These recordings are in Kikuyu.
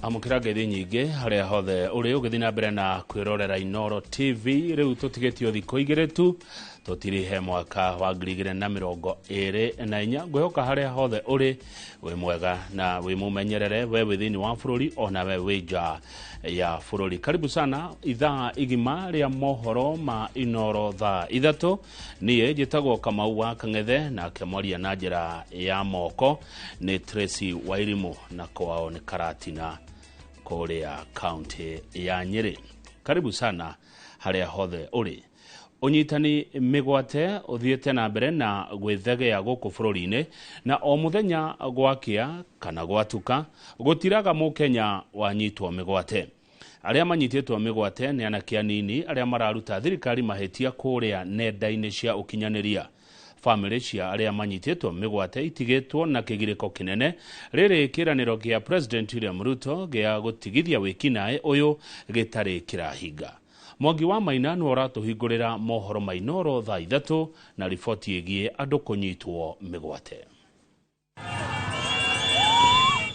Amũkĩra ngeithi nyingĩ harĩa hothe ũrĩ ũgĩthiĩ na mbere na kwĩrorera Inooro TV. Rĩu tũtigĩtio thikũ igĩrĩ tu tũtirihe mwaka wa 2024. Ngwĩhoka harĩa hothe ũrĩ wĩ mwega na wĩ mũmenyerere, we wĩ thĩinĩ wa bũrũri ona we wĩ nja ya bũrũri. Karibu sana ithaa igima rĩa mohoro ma Inooro thaa 3. Niĩ njĩtagwo Kamau wa Kang'ethe, nake mwaria na njĩra ya moko nĩ Tracy Wairimu, na kwao nĩ Karatina kũrĩa kaunti ya Nyĩrĩ. Karibu sana harĩa hothe ũrĩ. Ũnyitani mĩgwate ũthiĩte na mbere na gwĩthegea gũkũ bũrũri-inĩ, na o mũthenya gwakĩa kana gwatuka gũtiraga mũkenya wanyitwo mĩgwate. Arĩa manyitĩtwo mĩgwate nĩ anake anini arĩa mararuta thirikari mahĩtia kũrĩa nenda-inĩ cia ũkinyanĩria. Bamĩrĩ cia arĩa manyitĩtwo mĩgwate itigĩtwo na kĩgirĩko kĩnene rĩrĩ kĩranĩro kĩa President William Ruto gĩa gũtigithia wĩkinaĩ ũyũ gĩtarĩ kĩrahinga. Mwangi wa Maina nĩwe ũratũhingũrĩra mohoro ma Inooro thaa 3 na riboti ĩgiĩ andũ kũnyitwo mĩgwate.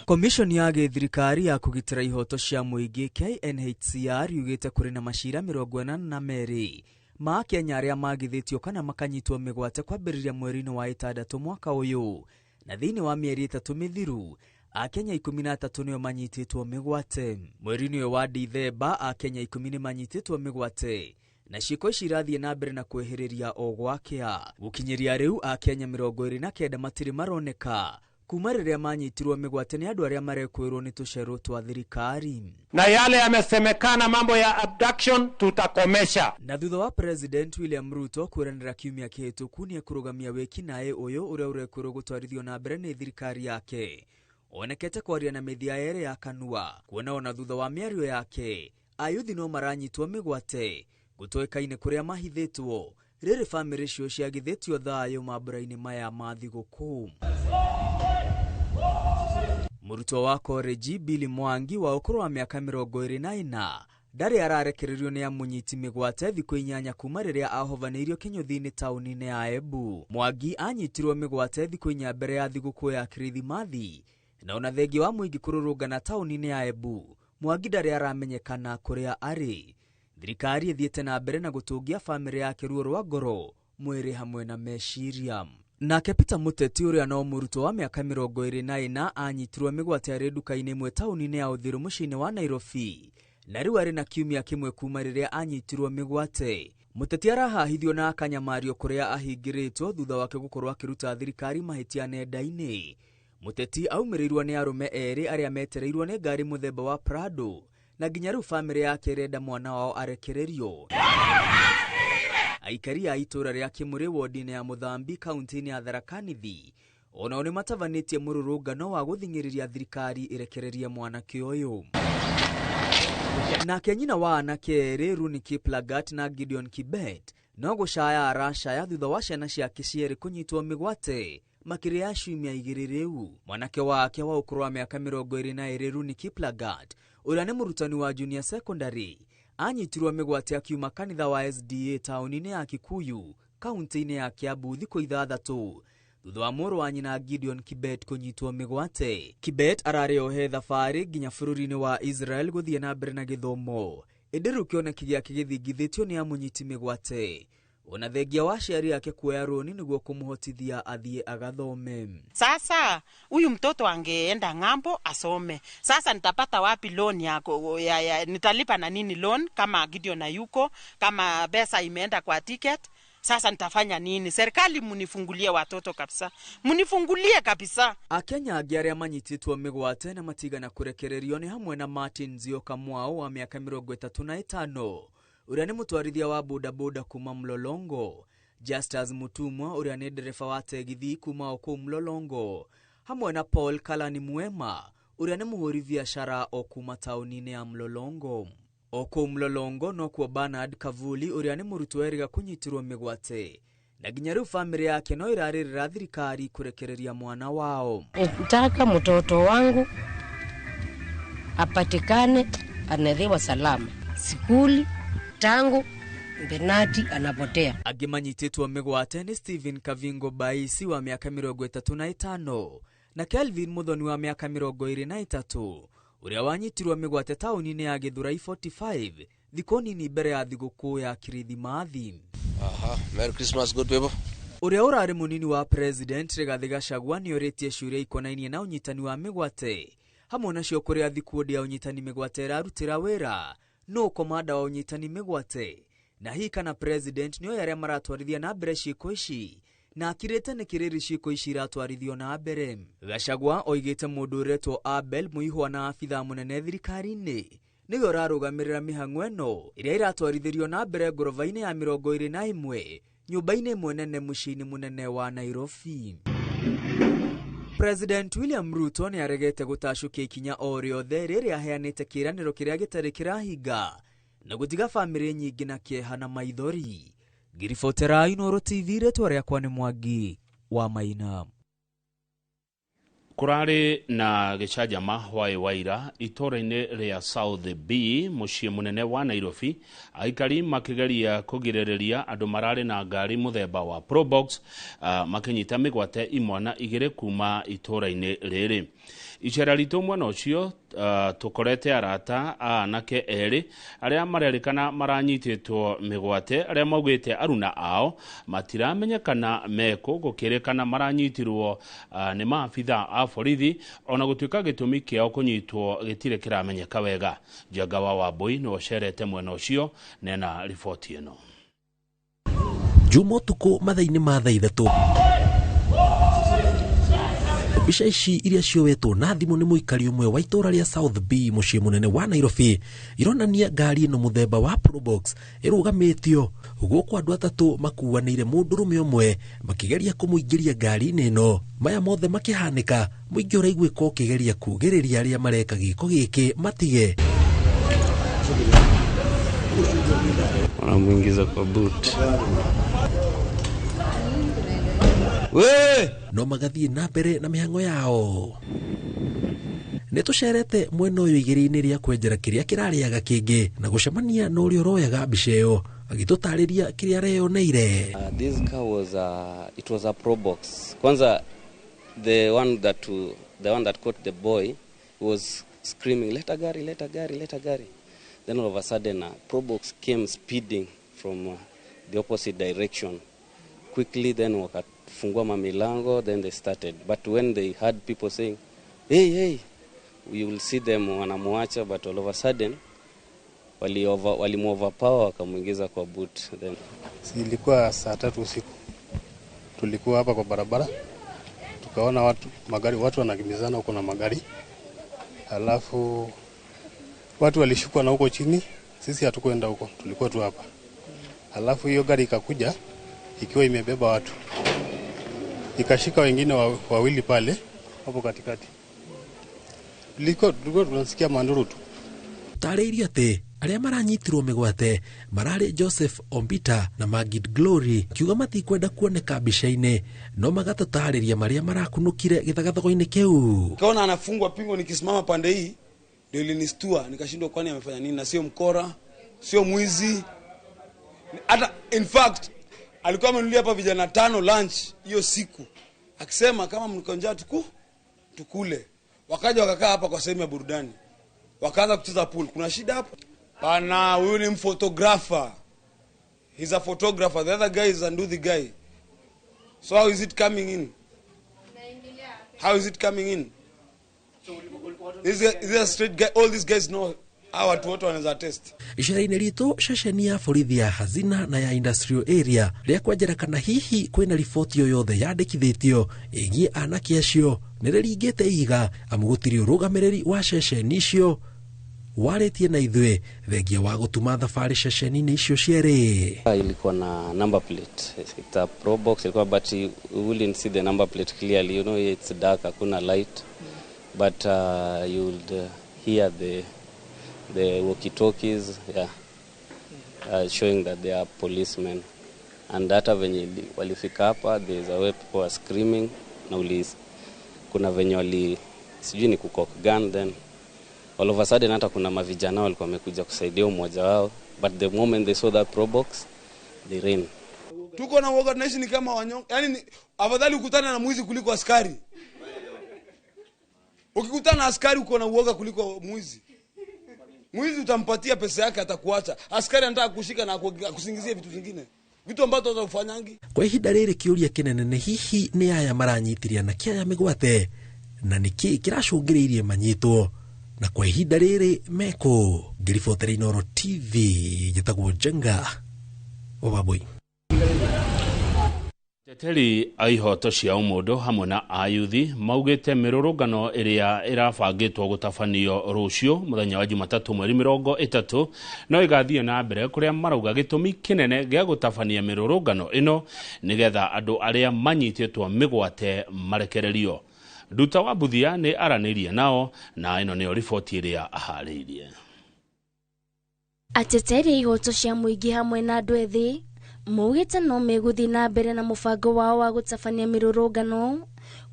Komishoni ya gĩthirikari ya kũgitĩra ihoto cia mũingĩ KNHCR yugĩte kũrĩ na macira 82 ma Kenya arĩa magithĩtio kana makanyitwo mĩgwate kwambĩrĩria mweri-inĩ wa 6 mwaka ũyũ, na thĩinĩ wa mĩeri 3 mĩthiru Akenya 13 nĩo manyitĩtwo mĩgwate. Mweri-inĩ ũyũ wa Dithemba Akenya 10 nĩ manyitĩtwo mĩgwate, na ciĩko ici irathiĩ na mbere na kwĩhĩrĩria o gwakĩa. Gũkinyĩria rĩu Akenya 29 matirĩ maroneka kuma rĩrĩa manyitirwo mĩgwate nĩ andũ arĩa marekwĩrwo nĩ tũcerũ twa thirikari. Na yale yamesemekana mambo ya abduction tutakomesha. Na thutha wa President William Ruto kwĩranĩra kiumia kĩhĩtũku nĩ ekũrũgamia wĩkinaĩ ũyũ ũrĩa ũrekwĩrwo gũtwarithio na mbere nĩ thirikari yake, onekete kwaria na mĩthia yerĩ ya kanua, kuona ona thutha wa mĩario yake ayuthi no maranyitwo mĩgwate gũtoĩkaine kũrĩa mahithĩtwo rĩrĩ bamĩrĩ cio ciagithĩtio thayũ mambura-inĩ maya ma thigũkũ. Mũrutwo wa koreji Billy Mwangi wa ũkũrũ wa mĩaka 24 ndarĩ ararekererio nĩ amũnyiti mĩgwate thikũ 8 kuma rĩrĩa ahovanĩirio kĩnyũthi-inĩ taũni-inĩ ya Embu. Mwangi anyitirwo mĩgwate thikũ 4 mbere ya thigũkũ ya Kirithimathi, na ona thengia wa mũingĩ kũrũrũngana taũni-inĩ ya Embu, Mwangi ndarĩ aramenyekana kũrĩa arĩ. Thirikari ĩthiĩte na mbere na gũtũngia bamĩrĩ yake ruo rwa ngoro, mwĩrĩ hamwe na meciria. Nake Peter Mũteti ũrĩa no mũrutwo wa mĩaka 24 anyitirwo mĩgwate arĩ nduka-inĩ ĩmwe taũni-inĩ ya Uthiru mũciĩ-inĩ wa Nairobi, na rĩu arĩ na kiumia kĩmwe kuma rĩrĩa anyitirwo mĩgwate. Mũteti arahahithio na akanyamario kũrĩa ahingĩrĩtwo thutha wake gũkorwo akĩruta thirikari mahĩtia nenda-inĩ. Mũteti aumĩrĩirwo nĩ arũme erĩ arĩa metereirwo nĩ ngari mũthemba wa Prado, na nginya rĩu bamĩrĩ yake ĩrenda mwana wao arekererio. Aikari a itũũra rĩa Kĩmũrĩ wodi-inĩ ya Mũthambi kaunti-inĩ ya Tharaka Nithi onao nĩ matabanĩtie mũrũrũngano wa gũthing'ĩrĩria thirikari ĩrekererie mwanake ũyũ. Nake nyina wa anake erĩ Rooney Kiplagat na Gideon Kibet no gũcaya aracaya thutha wa ciana ciake cierĩ kũnyitwo mĩgwate makĩria ya ciumia 2 rĩu. Mwanake wake wa ũkũrũ wa mĩaka 22 Rooney Kiplagat ũrĩa nĩ mũrutani wa junior secondary anyitirwo mĩgwate akiuma kanitha wa SDA taũni-inĩ ya Kikuyu kaunti-inĩ ya Kiambu thikũ 6 thutha wa mũrũ wa nyina Gideon Kibet kũnyitwo mĩgwate. Kibet ararĩ ohe thabarĩ nginya bũrũri-inĩ wa Israel gũthiĩ na mbere na gĩthomo, ĩndĩ rĩu kĩoneki gĩake gĩthingithĩtio nĩ amũnyiti mĩgwate, ona thengia wa aciari ake kuoya rũni nĩguo kũmũhotithia athiĩ agathome. Sasa huyu mtoto angeenda ng'ambo asome. Sasa nitapata wapi loan ya nitalipa na nini loan kama Gideon hayuko, kama pesa imeenda kwa ticket? Sasa nitafanya nini? Serikali munifungulie watoto kabisa. Munifungulie kabisa. Akenya angĩ arĩa manyitĩtwo mĩgwate na matigana kũrekererio nĩ hamwe na Martin Nzioka Mwao wa mĩaka 35 ũrĩa nĩ mũtwarithia wa bodaboda kuma Mlolongo, Justus Mutumwa ũrĩa nĩ ndereba wa tegithi kuma o kũu Mlolongo, hamwe na Paul Kalani Mwema ũrĩa nĩ mũhũri biacara o kuma taũni-inĩ ya Mlolongo. O kũu Mlolongo nokuo Bernard Kavuli ũrĩa nĩ mũrutwo erĩga kũnyitirwo mĩgwate, na nginya rĩu bamĩrĩ yake no ĩrarĩrĩra thirikari kũrekereria mwana wao. Nataka mtoto wangu apatikane anadhiwa salama sikuli tangu Benati anapotea. Angĩ manyitĩtwo mĩgwate nĩ Stephen Kavingo Baisi wa mĩaka 35 na Kelvin Muthoni wa mĩaka 23 Ũrĩa wanyitirwo mĩgwate taũni-inĩ ya Githurai 45 thikũ nini mbere ya thigũkũ ya Kirithimathi. Aha, Merry Christmas, good people. Ũrĩa ũrarĩ mũnini wa President Rigathĩ Gachagua nĩorĩtie ciũria ikonainie na ũnyitani wa mĩgwate hamwe nacio kũrĩa thikundi ya ũnyitani mĩgwate ĩrarutĩra wĩra nũ komanda wa ũnyitani mĩgwate na hihi kana President nĩoĩ arĩa maratwarithia na mbere ciĩko ici na akirĩte nĩ kĩrĩrĩ ciĩko ici iratwarithio na mbere. Gachagua oigĩte mũndũ ũretwo Abel Mũihwa na abithaa mũnene thirikari-inĩ nĩwe ũrarũgamĩrĩra mĩhang'o ĩno ĩrĩa ĩratwarithĩrio na mbere ngoroba-inĩ ya 21 nyũmba-inĩ ĩmwe nene mũciĩ-inĩ mũnene wa Nairobi. President William Ruto nĩ aregete gũtacũkia ikinya o rĩothe rĩrĩa aheanĩte kĩĩranĩro kĩrĩa gĩtarĩ kĩrahinga na gũtiga bamĩrĩ nyingĩ na kĩeha na maithori. Ngiribotera Inooro TV, rĩtwa rĩakwa nĩ Mwangi wa Maina. Kũrarĩ na gĩcanjama hwaĩ wa ira itũũra-inĩ rĩa South B mũciĩ mũnene wa Nairobi, aikari makĩgeria kũgirĩrĩria andũ mararĩ na ngari mũthemba wa Probox makĩnyita mĩgwate imwana igĩrĩ kuma itũũra-inĩ rĩrĩ. Icera ritũ mwena ũcio tũkorete arata a anake erĩ arĩa marerĩkana maranyitĩtwo mĩgwate arĩa maugĩte aruna ao matiramenyekana mekũ gũkĩrĩkana maranyitirwo nĩ maabitha a borithi ona gũtuĩka gĩtũmi kĩao kũnyitwo gĩtirĩ kĩramenyeka wega. Njenga wa Wambui nĩwe ũcerete mwena ũcio nena riboti ĩno. Juma ũtukũ mathaa-inĩ ma thaa 3 mbica ici iria cioetwo na thimũ nĩ mũikari ũmwe wa itũũra rĩa South B mũciĩ mũnene wa Nairobi ironania ngari ĩno mũthemba wa Probox ĩrũgamĩtio gũkũ andũ atatũ makuanĩire mũndũrũme ũmwe makĩgeria kũmũingĩria ngari-inĩ ĩno. Maya mothe makĩhanĩka mũingĩ ũraiguĩka ũkĩgeria kugĩrĩria arĩa mareka gĩko gĩkĩ matige. Wanamuingiza kwa boot. We! No magathiĩ na mbere na mĩhang'o yao. Nĩ tũcerete mwena ũyũ igĩrĩ-inĩ rĩa kwenjera kĩrĩa kĩrarĩaga kĩngĩ na gũcemania na ũrĩa ũroyaga mbica ĩyo agĩtũtarĩria kĩrĩa areyoneire. This car was it was a Probox. Kwanza the one that caught the boy was screaming, "Leta gari, leta gari, leta gari." Then all of a sudden a Probox came speeding from the opposite direction. Quickly then wakafungua mamilango, then they started. But when they heard people saying, "Hey, hey," we will see them wanamuacha, but all of a sudden walimuoverpower wakamuingiza kwa boot. Then ilikuwa saa 3 usiku. Tulikuwa hapa kwa barabara, tukaona watu magari, watu wanakimbizana huko na magari. Alafu watu walishukwa na huko chini, sisi hatukwenda huko, tulikuwa tu hapa. Alafu hiyo gari ikakuja ikiwa imebeba watu, ikashika wengine wawili pale hapo katikati. Tulikuwa tunasikia manduru tu. Tarĩirio atĩ arĩa maranyitirwo mĩgwate mararĩ Joseph Ombita na Magid Glory kiuga matikwenda kuoneka mbica-inĩ no magatũtarĩria marĩa marakunũkire gĩthagathago-inĩ kĩu. Kaona anafungwa pingo nikisimama pande hii ndio ilinistua, nikashindwa kwani amefanya nini, na sio mkora, sio mwizi. Hata in fact alikuwa amenunulia hapa vijana 5 lunch hiyo siku akisema kama mko njaa tukule. Wakaja wakakaa hapa kwa sehemu ya burudani, wakaanza kucheza pool. Kuna shida hapo? Pana, huyu ni photographer. He's a photographer. The other guy is Anduthi guy. So how is it coming in? How is it coming in? This is a straight guy. All these guys know hawa watu wote wanaweza test. Icera-inĩ ritũ ceceni ya borithi ya Hazina na ya Industrial Area rĩa kwenjera kana hihi kwĩna riboti o yothe yandĩkithĩtio ĩgiĩ anake acio nĩ rĩringĩte ihiga amu gũtirĩ ũrũgamĩrĩri wa ceceni icio warĩtie na ithuĩ thengia wa gũtuma thabarĩ ceceni-inĩ icio cierĩ. Ilikuwa na number plate. It's a Probox ilikuwa, but you wouldn't see the number plate clearly. You know, it's dark, hakuna light. But you would hear the walkie-talkies, yeah, showing that they are policemen. And hata venye walifika hapa, there's a way people were screaming na kuna venye wali sijui ni kucock gun, then all of a sudden hata kuna mavijana walikuwa wamekuja kusaidia mmoja wao, but the moment they saw that Probox they ran. Tuko na uoga, tunaishi ni kama wanyonge. Yaani afadhali ukutane na mwizi kuliko askari. Ukikutana na askari uko na uoga kuliko mwizi. Mwizi utampatia pesa yake atakuacha. Askari anataka kushika na akusingizie vitu vingine, vitu ambavyo utafanyangi. Kwa ihinda rĩrĩ kĩũria kĩnene nĩ hihi nĩ aya maranyitire anake aya mĩgwate na nĩkĩ kĩracũngĩrĩirie manyitwo na kwa ihinda rĩrĩ mekũ. Ngĩribotera Inooro TV, njĩtagwo Njenga Wabui. Teteri a ihoto cia ũmũndũ hamwe na ayuthi maugĩte mĩrũrũngano ĩrĩa ĩrabangĩtwo gũtabanio rũciũ mũthenya wa Jumatatũ mweri 30 no ĩgathiĩ na mbere, kũrĩa marauga gĩtũmi kĩnene gĩa gũtabania mĩrũrũngano ĩno nĩgetha andũ arĩa manyitĩtwo mĩgwate marekererio. Nduta wa Mbuthia nĩ aranĩirie nao na ĩno nĩyo riboti ĩrĩa aharĩirie. Ateteri a ihoto cia mũingĩ hamwe na andũ ethĩ maugĩte no megũthiĩ na mbere na mũbango wao wa gũtabania mĩrũrũngano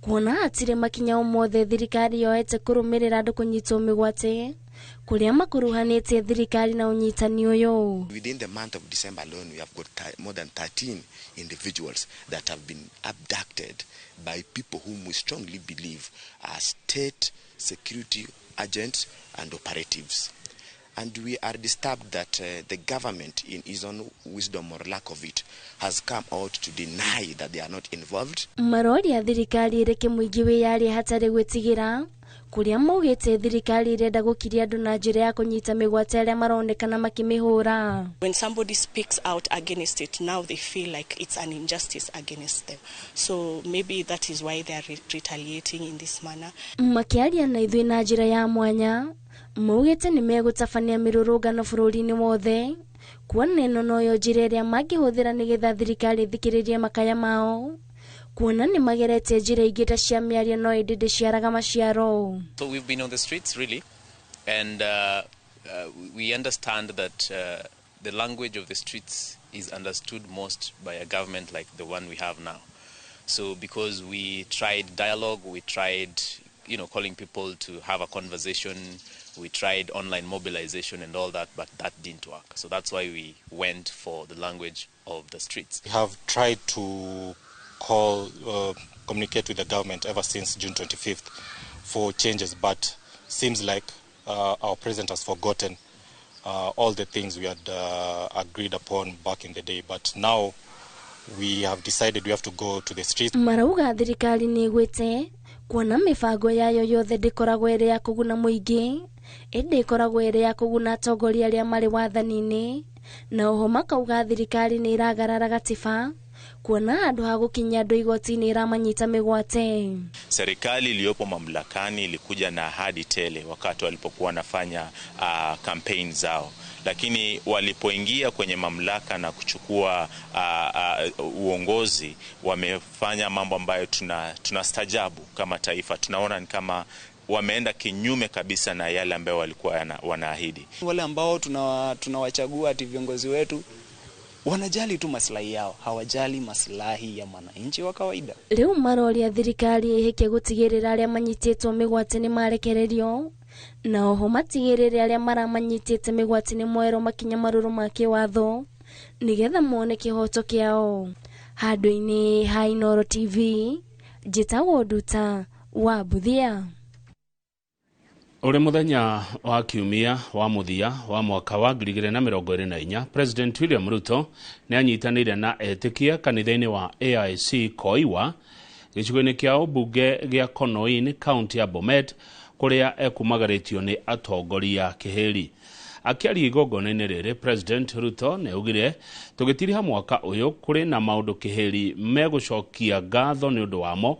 kuona hatirĩ makinya o mothe thirikari yoete kũrũmĩrĩra andũ kũnyitwo mĩgwate kũrĩa makuruhanĩtie thirikari na ũnyitani ũyũ. Within the month of December alone, we have got more than 13 individuals that have been abducted by people whom we strongly believe are state security agents and operatives. And we are disturbed that the government, in its own wisdom or lack of it, has come out to deny that they are not involved. Maroria thirikari ĩreke mũingĩ wĩyarie hatarĩ gwĩtigĩra, kũrĩa maugĩte thirikari ĩrenda gũkiria andũ na njĩra ya kũnyita mĩgwate arĩa maronekana makĩmĩhũra. When somebody speaks out against it, now they feel like it's an injustice against them. So maybe that is why they are retaliating in this manner. Makĩaria na ithuĩ na njĩra ya mwanya, maugĩte nĩ megũtabania mĩrũrũngano bũrũri-inĩ wothe, kuona ĩno noyo njĩra ĩrĩa mangĩhũthĩra nĩgetha thirikari ĩthikĩrĩrie makaya mao, kuona nĩ mageretie njĩra ingĩ ta cia mĩario no ĩndĩ ndĩciaraga maciaro. So we've been on the streets really, and we understand that the language of the streets is understood most by a government like the one we have now. So because we tried dialogue, we tried, you know, calling people to have a conversation, we tried online mobilization and all that, but that didn't work. So that's why we went for the language of the streets. We have tried to communicate with the government ever since June 25th for changes, but seems like our president has forgotten all the things we had agreed upon back in the day. But now we have decided we have to go to the streets. Marauga thirikari nĩ ĩgwĩte kuona mĩbango yayo yothe ndĩkoragwo ĩrĩ ya kũguna mũingĩ, ĩndĩ ĩkoragwo ĩrĩ ya kũguna atongoria arĩa marĩ wathani-inĩ, na oho makauga thirikari nĩ ĩragarara gatiba kuona handũ ha gũkinyia andũ igoti-inĩ ĩramanyita mĩgwate. Serikali iliyopo mamlakani ilikuja na ahadi tele wakati walipokuwa wanafanya campaign zao, lakini walipoingia kwenye mamlaka na kuchukua uongozi, wamefanya mambo ambayo tunastajabu kama taifa. Tunaona ni kama wameenda kinyume kabisa na yale ambayo walikuwa wanaahidi. Wale ambao tunawachagua ati viongozi wetu wanajali tu maslahi yao, hawajali maslahi ya mwananchi wa kawaida. Rĩu maroria thirikari ĩhĩke gũtigĩrĩra arĩa manyitĩtwo mĩgwate nĩ marekererio, na oho matigĩrĩre arĩa maramanyitĩte mĩgwate nĩ moerwo makinya marũrũ ma kĩwatho nĩgetha mone kĩhoto kĩao. Handũ-inĩ ha Inooro TV, njĩtagwo Nduta wa Mbuthia. Uri muthenya wa kiumia wa muthia wa mwaka wa 2024, President William Ruto nĩ anyitanĩire na etĩkia kanitha-inĩ wa AIC Koiwa gĩcigo-inĩ kĩa ũmbunge gĩa Konoin, kaunti ya Bomet, kũrĩa ekumagarĩtio nĩ atongoria kĩhĩri. Akĩaria igongona-inĩ rĩrĩ, President Ruto nĩ augire tũgĩtiriha mwaka ũyũ kũrĩ na maũndũ kĩhĩri megũcokia ngatho nĩ ũndũ wamo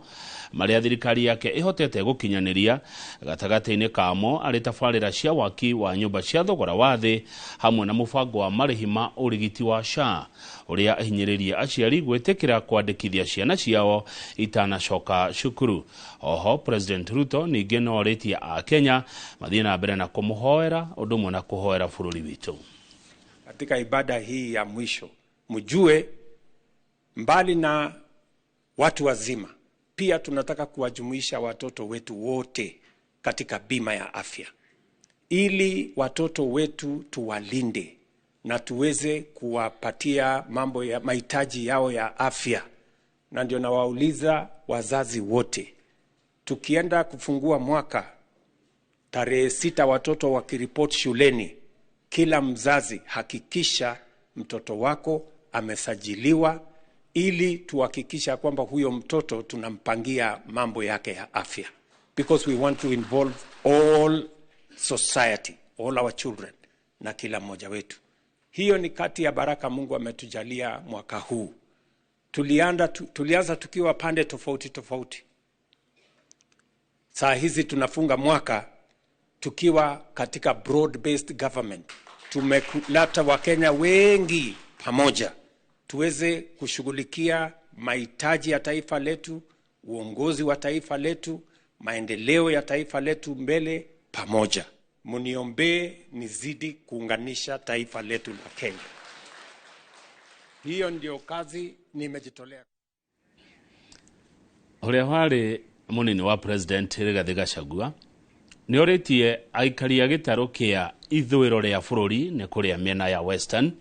marĩa thirikari yake ĩhotete gũkinyanĩria, gatagatĩ-inĩ kamo arĩ tabarĩra cia waki wa nyũmba cia thogora wa thĩ hamwe na mũbango wa marĩhi ma ũrigiti wa SHA ũrĩa ahinyĩrĩrie aciari gwĩtĩkĩra kwandĩkithia ciana ciao itanacoka cukuru. Oho President Ruto ningĩ no orĩtie Akenya mathiĩ na mbere na kũmũhoera ũndũ ũmwe na kũhoera bũrũri witũ. Katika ibada hii ya mwisho, mjue mbali na watu wazima, pia tunataka kuwajumuisha watoto wetu wote katika bima ya afya, ili watoto wetu tuwalinde na tuweze kuwapatia mambo ya mahitaji yao ya afya. Na ndio nawauliza wazazi wote, Tukienda kufungua mwaka tarehe 6, watoto wakiripoti shuleni, kila mzazi hakikisha mtoto wako amesajiliwa, ili tuhakikisha kwamba huyo mtoto tunampangia mambo yake ya afya, because we want to involve all society, all our children na kila mmoja wetu. Hiyo ni kati ya baraka Mungu ametujalia mwaka huu. Tulianza tukiwa pande tofauti tofauti. Saa hizi tunafunga mwaka tukiwa katika broad based government. Tumeleta Wakenya wengi pamoja tuweze kushughulikia mahitaji ya taifa letu, uongozi wa taifa letu, maendeleo ya taifa letu mbele pamoja. Muniombee nizidi kuunganisha taifa letu la Kenya. Hiyo ndio kazi nimejitolea. Ũrĩa warĩ mũnini wa president Rigathĩ Gachagua nĩ orĩtie aikari a gĩtarũ kĩa ithũĩro rĩa bũrũri nĩ kũrĩa mĩena ya Western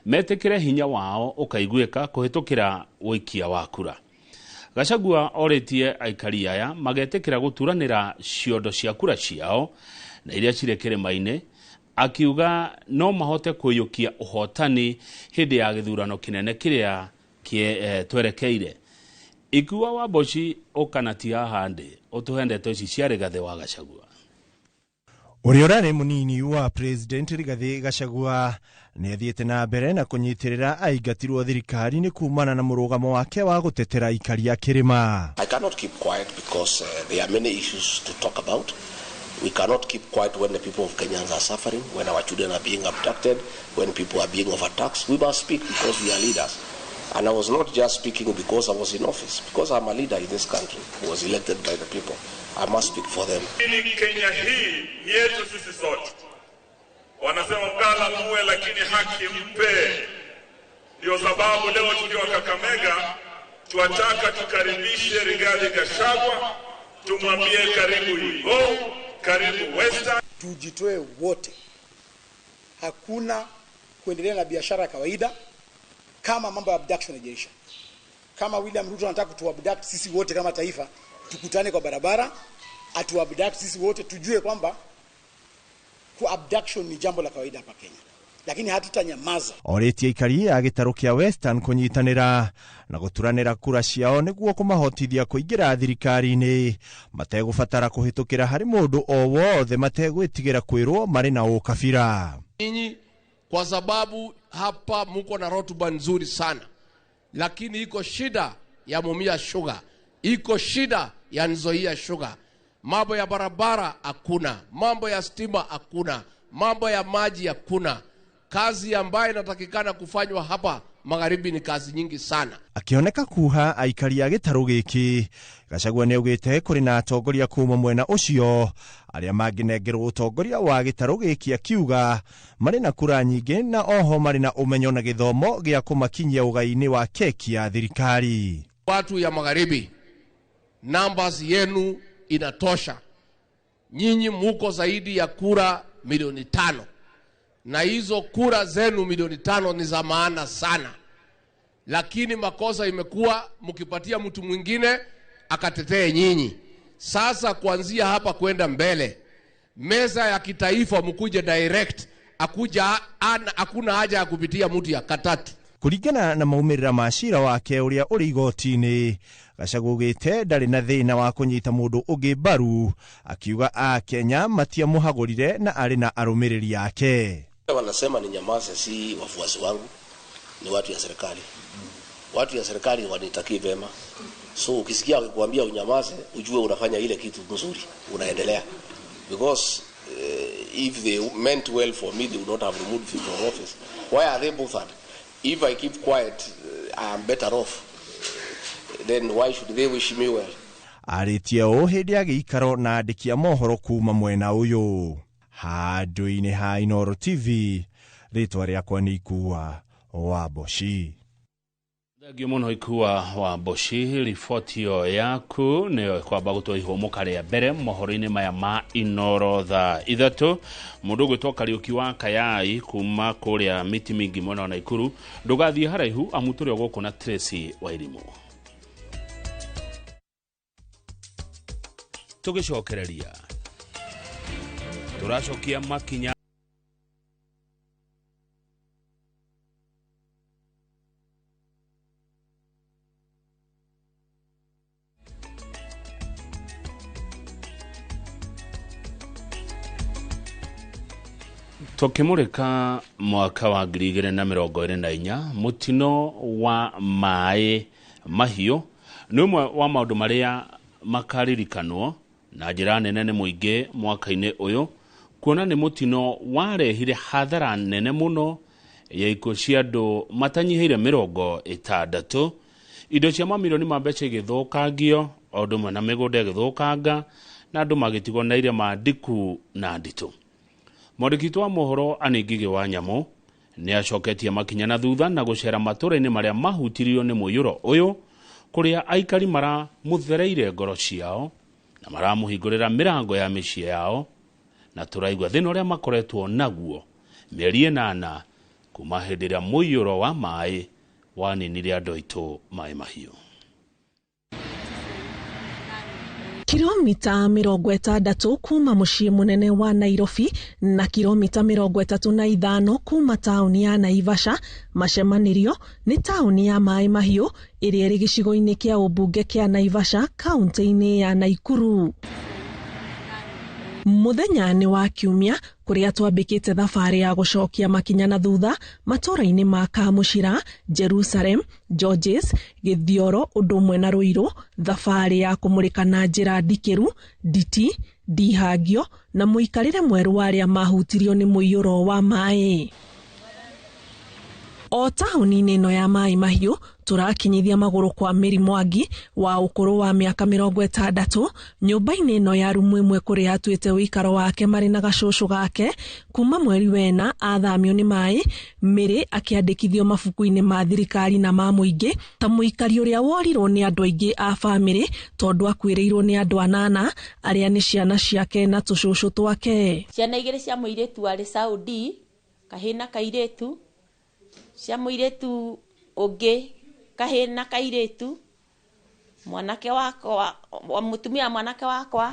metĩkĩre hinya wao ũkaiguĩka kũhĩtũkĩra ũikia wa kura. Gachagua orĩtie aikari aya magetĩkĩra gũturanĩra ciondo cia kura ciao na iria cirĩ kĩrĩma-inĩ, akiuga no mahote kũiyũkia ũhotani hĩndĩ ya gĩthurano kĩnene kĩrĩa twerekeire. Ikua wa Mboci ũkanatia haha ndĩ ũtũhe ndeto ici cia Rigathĩ wa Gachagua. Ũrĩa ũrarĩ mũnini wa president Rigathĩ Gachagua nĩ athiĩte na mbere na kũnyitĩrĩra aingatirwo thirikari-inĩ kumana na mũrũgamo wake wa gũtetera aikari a kĩrĩma. I cannot keep quiet because there are many issues to talk about. We cannot keep quiet when the people of Kenyans are suffering, when our children are being abducted, when people are being overtaxed. We must speak because we are leaders. And I was not just speaking because I was in office, because I'm a leader in this country who was elected by the people. I must speak for them. Kenya hii ni yetu sisi sote. Wanasema mgala muwe lakini haki mpe. Ndio sababu leo tukiwa Kakamega tuataka tukaribishe Rigathi Gachagua, tumwambie karibu Igo, karibu Western. Tujitoe wote. Hakuna kuendelea na biashara ya kawaida kama mambo ya abduction haijaisha. Kama William Ruto anataka kutuabduct sisi wote kama taifa, tukutane kwa barabara, atuabduct sisi wote, tujue kwamba ku abduction ni jambo la kawaida hapa Kenya. Lakini hatutanyamaza. Orĩtie aikari a gĩtarũ kĩa Western kũnyitanĩra na gũturanĩra kura ciao nĩguo kũmahotithia kũingĩra thirikari-inĩ mategũbatara kũhĩtũkĩra harĩ mũndũ o wothe mategwĩtigĩra kwĩrwo marĩ na ũkabira. Nyinyi kwa sababu hapa muko na rotuba nzuri sana, lakini iko shida ya Mumia Sugar, iko shida ya Nzoia Sugar, mambo ya barabara hakuna, mambo ya stima hakuna, mambo ya maji hakuna. Kazi ambayo inatakikana kufanywa hapa magharibi ni kazi nyingi sana. Akioneka kuha aikari a gĩtarũ gĩkĩ, Gachagua nĩaugĩte kũrĩ na atongoria kuma mwena ũcio arĩa mangĩnengerwo ũtongoria wa gĩtarũ gĩkĩ, akiuga marĩ na kura nyingĩ na oho marĩ na ũmenyo na gĩthomo gĩa kũmakinyia ũgai-inĩ wa keki ya thirikari. Watu ya magharibi, numbers yenu inatosha. Nyinyi muko zaidi ya kura milioni 5. Na hizo kura zenu milioni 5 ni za maana sana. Lakini makosa imekuwa mkipatia mtu mwingine akatetee nyinyi. Sasa kuanzia hapa kwenda mbele, meza ya kitaifa mkuje direct, hakuna haja ya kupitia mtu ya katatu. Kuringana na maumĩrĩra ma cira wake ũrĩa ũrĩ igoti-inĩ, Gachagua augĩte ndarĩ na thĩna wa kũnyita mũndũ ũngĩ mbaru, akiuga a Kenya matiamũhagũrire na arĩ na arũmĩrĩri ake. Wanasema ni nyamaze, si wafuasi wangu, ni watu ya serikali. Watu ya serikali wanitakii vema. So ukisikia wakikwambia unyamaze, ujue unafanya ile kitu nzuri, unaendelea. Because if they meant well for me, they would not have removed me from office. Why are they bothered? If I keep quiet, I am better off. Then why should they wish me well? Arĩtie ũũ hĩndĩ ya gĩikaro na andĩki a mohoro kuma mwena ũyũ. Handũ-inĩ ha Inooro TV, rĩtwa rĩakwa nĩ Ikua wa Mboci. Thengio mũno Ikua wa Mboci, riboti ĩyo yaku nĩyo ĩkwamba gũtwo ihũmũka rĩa mbere mohoro-inĩ maya ma Inooro thaa 3. Mũndũ ũgwĩtwo Kariũki wa Kayai kuma kũrĩa mĩtĩ mĩingĩ mwena wa Naikuru, ndũgathiĩ haraihu amu tũrĩ o gũkũ na Tracy Wairimu. Tũgĩcokereria tũracokia makinya Tũkĩmũrĩka mwaka wa 2024 mũtino wa maĩ mahiũ nĩ ũmwe wa maũndũ marĩa makaririkanwo na njĩra nene nĩ mũingĩ mwaka-inĩ ũyũ, kuona nĩ mũtino warehire hathara nene mũno ya ikuũ cia andũ matanyihĩire 60, indo cia mamirioni ma mbeca igĩthũkangio, o ũndũ ũmwe na mĩgũnda ĩgĩthũkanga na andũ magĩtigwo na irema ndiku na nditũ. Mwandĩki witũ wa mohoro Anĩ Ngigĩ wa Nyamũ nĩ acoketie makinya na thutha na gũcera matũra-inĩ marĩa mahutirio nĩ mũiyũro ũyũ, kũrĩa aikari maramũthereire ngoro ciao na maramũhingũrĩra mĩrango ya mĩciĩ yao, na tũraigua thĩna ũrĩa makoretwo naguo mĩeri 8 kuma hĩndĩ ĩrĩa mũiyũro wa maĩ waninire andũ aitũ maĩ mahiũ. Kilomita 60 kuma mũciĩ mũnene wa Nairobi na kilomita 35 kuma taũni ya Naivasha, macemanĩrio nĩ taũni ya Maĩ Mahiũ ĩrĩa ĩrĩ gĩcigo-inĩ kĩa ũmbunge kĩa Naivasha kaunti-inĩ ya Naikuru. Mũthenya nĩ wa Kiumia kũrĩa twambĩkĩte thabarĩ ya gũcokia makinya na thutha matũra-inĩ ma Kamũcira, Jerusalem, Georges, Gĩthioro ũndũ ũmwe na Ruiru, thabarĩ ya kũmũrĩka na njĩra ndikĩru, nditi, ndihangio na mũikarĩre mwerũ wa arĩa mahutirio nĩ mũiyũro wa maĩ. O taũni-inĩ ĩno ya Maĩ Mahiũ tũrakinyithia magũrũ kwa Mary Mwangi wa ũkũrũ wa mĩaka 60 nyũmba-inĩ ĩno ya rumu ĩmwe kũrĩa atuĩte ũikaro wake marĩ na gacũcũ gake kuma mweri wena athamio nĩ maĩ. Mary akĩandĩkithio mabuku-inĩ ma thirikari na ma mũingĩ ta mũikari ũrĩa worirwo nĩ andũ aingĩ a bamĩrĩ tondũ akuĩrĩirwo nĩ andũ 8 arĩa nĩ ciana ciake na tũcũcũ twake. Ciana 2 cia mũirĩtu warĩ Saudi, kahĩĩ na kairĩtu, cia mũirĩtu ũngĩ kahĩĩ na kairĩtu, mwanake wakwa, mũtumia mwanake wakwa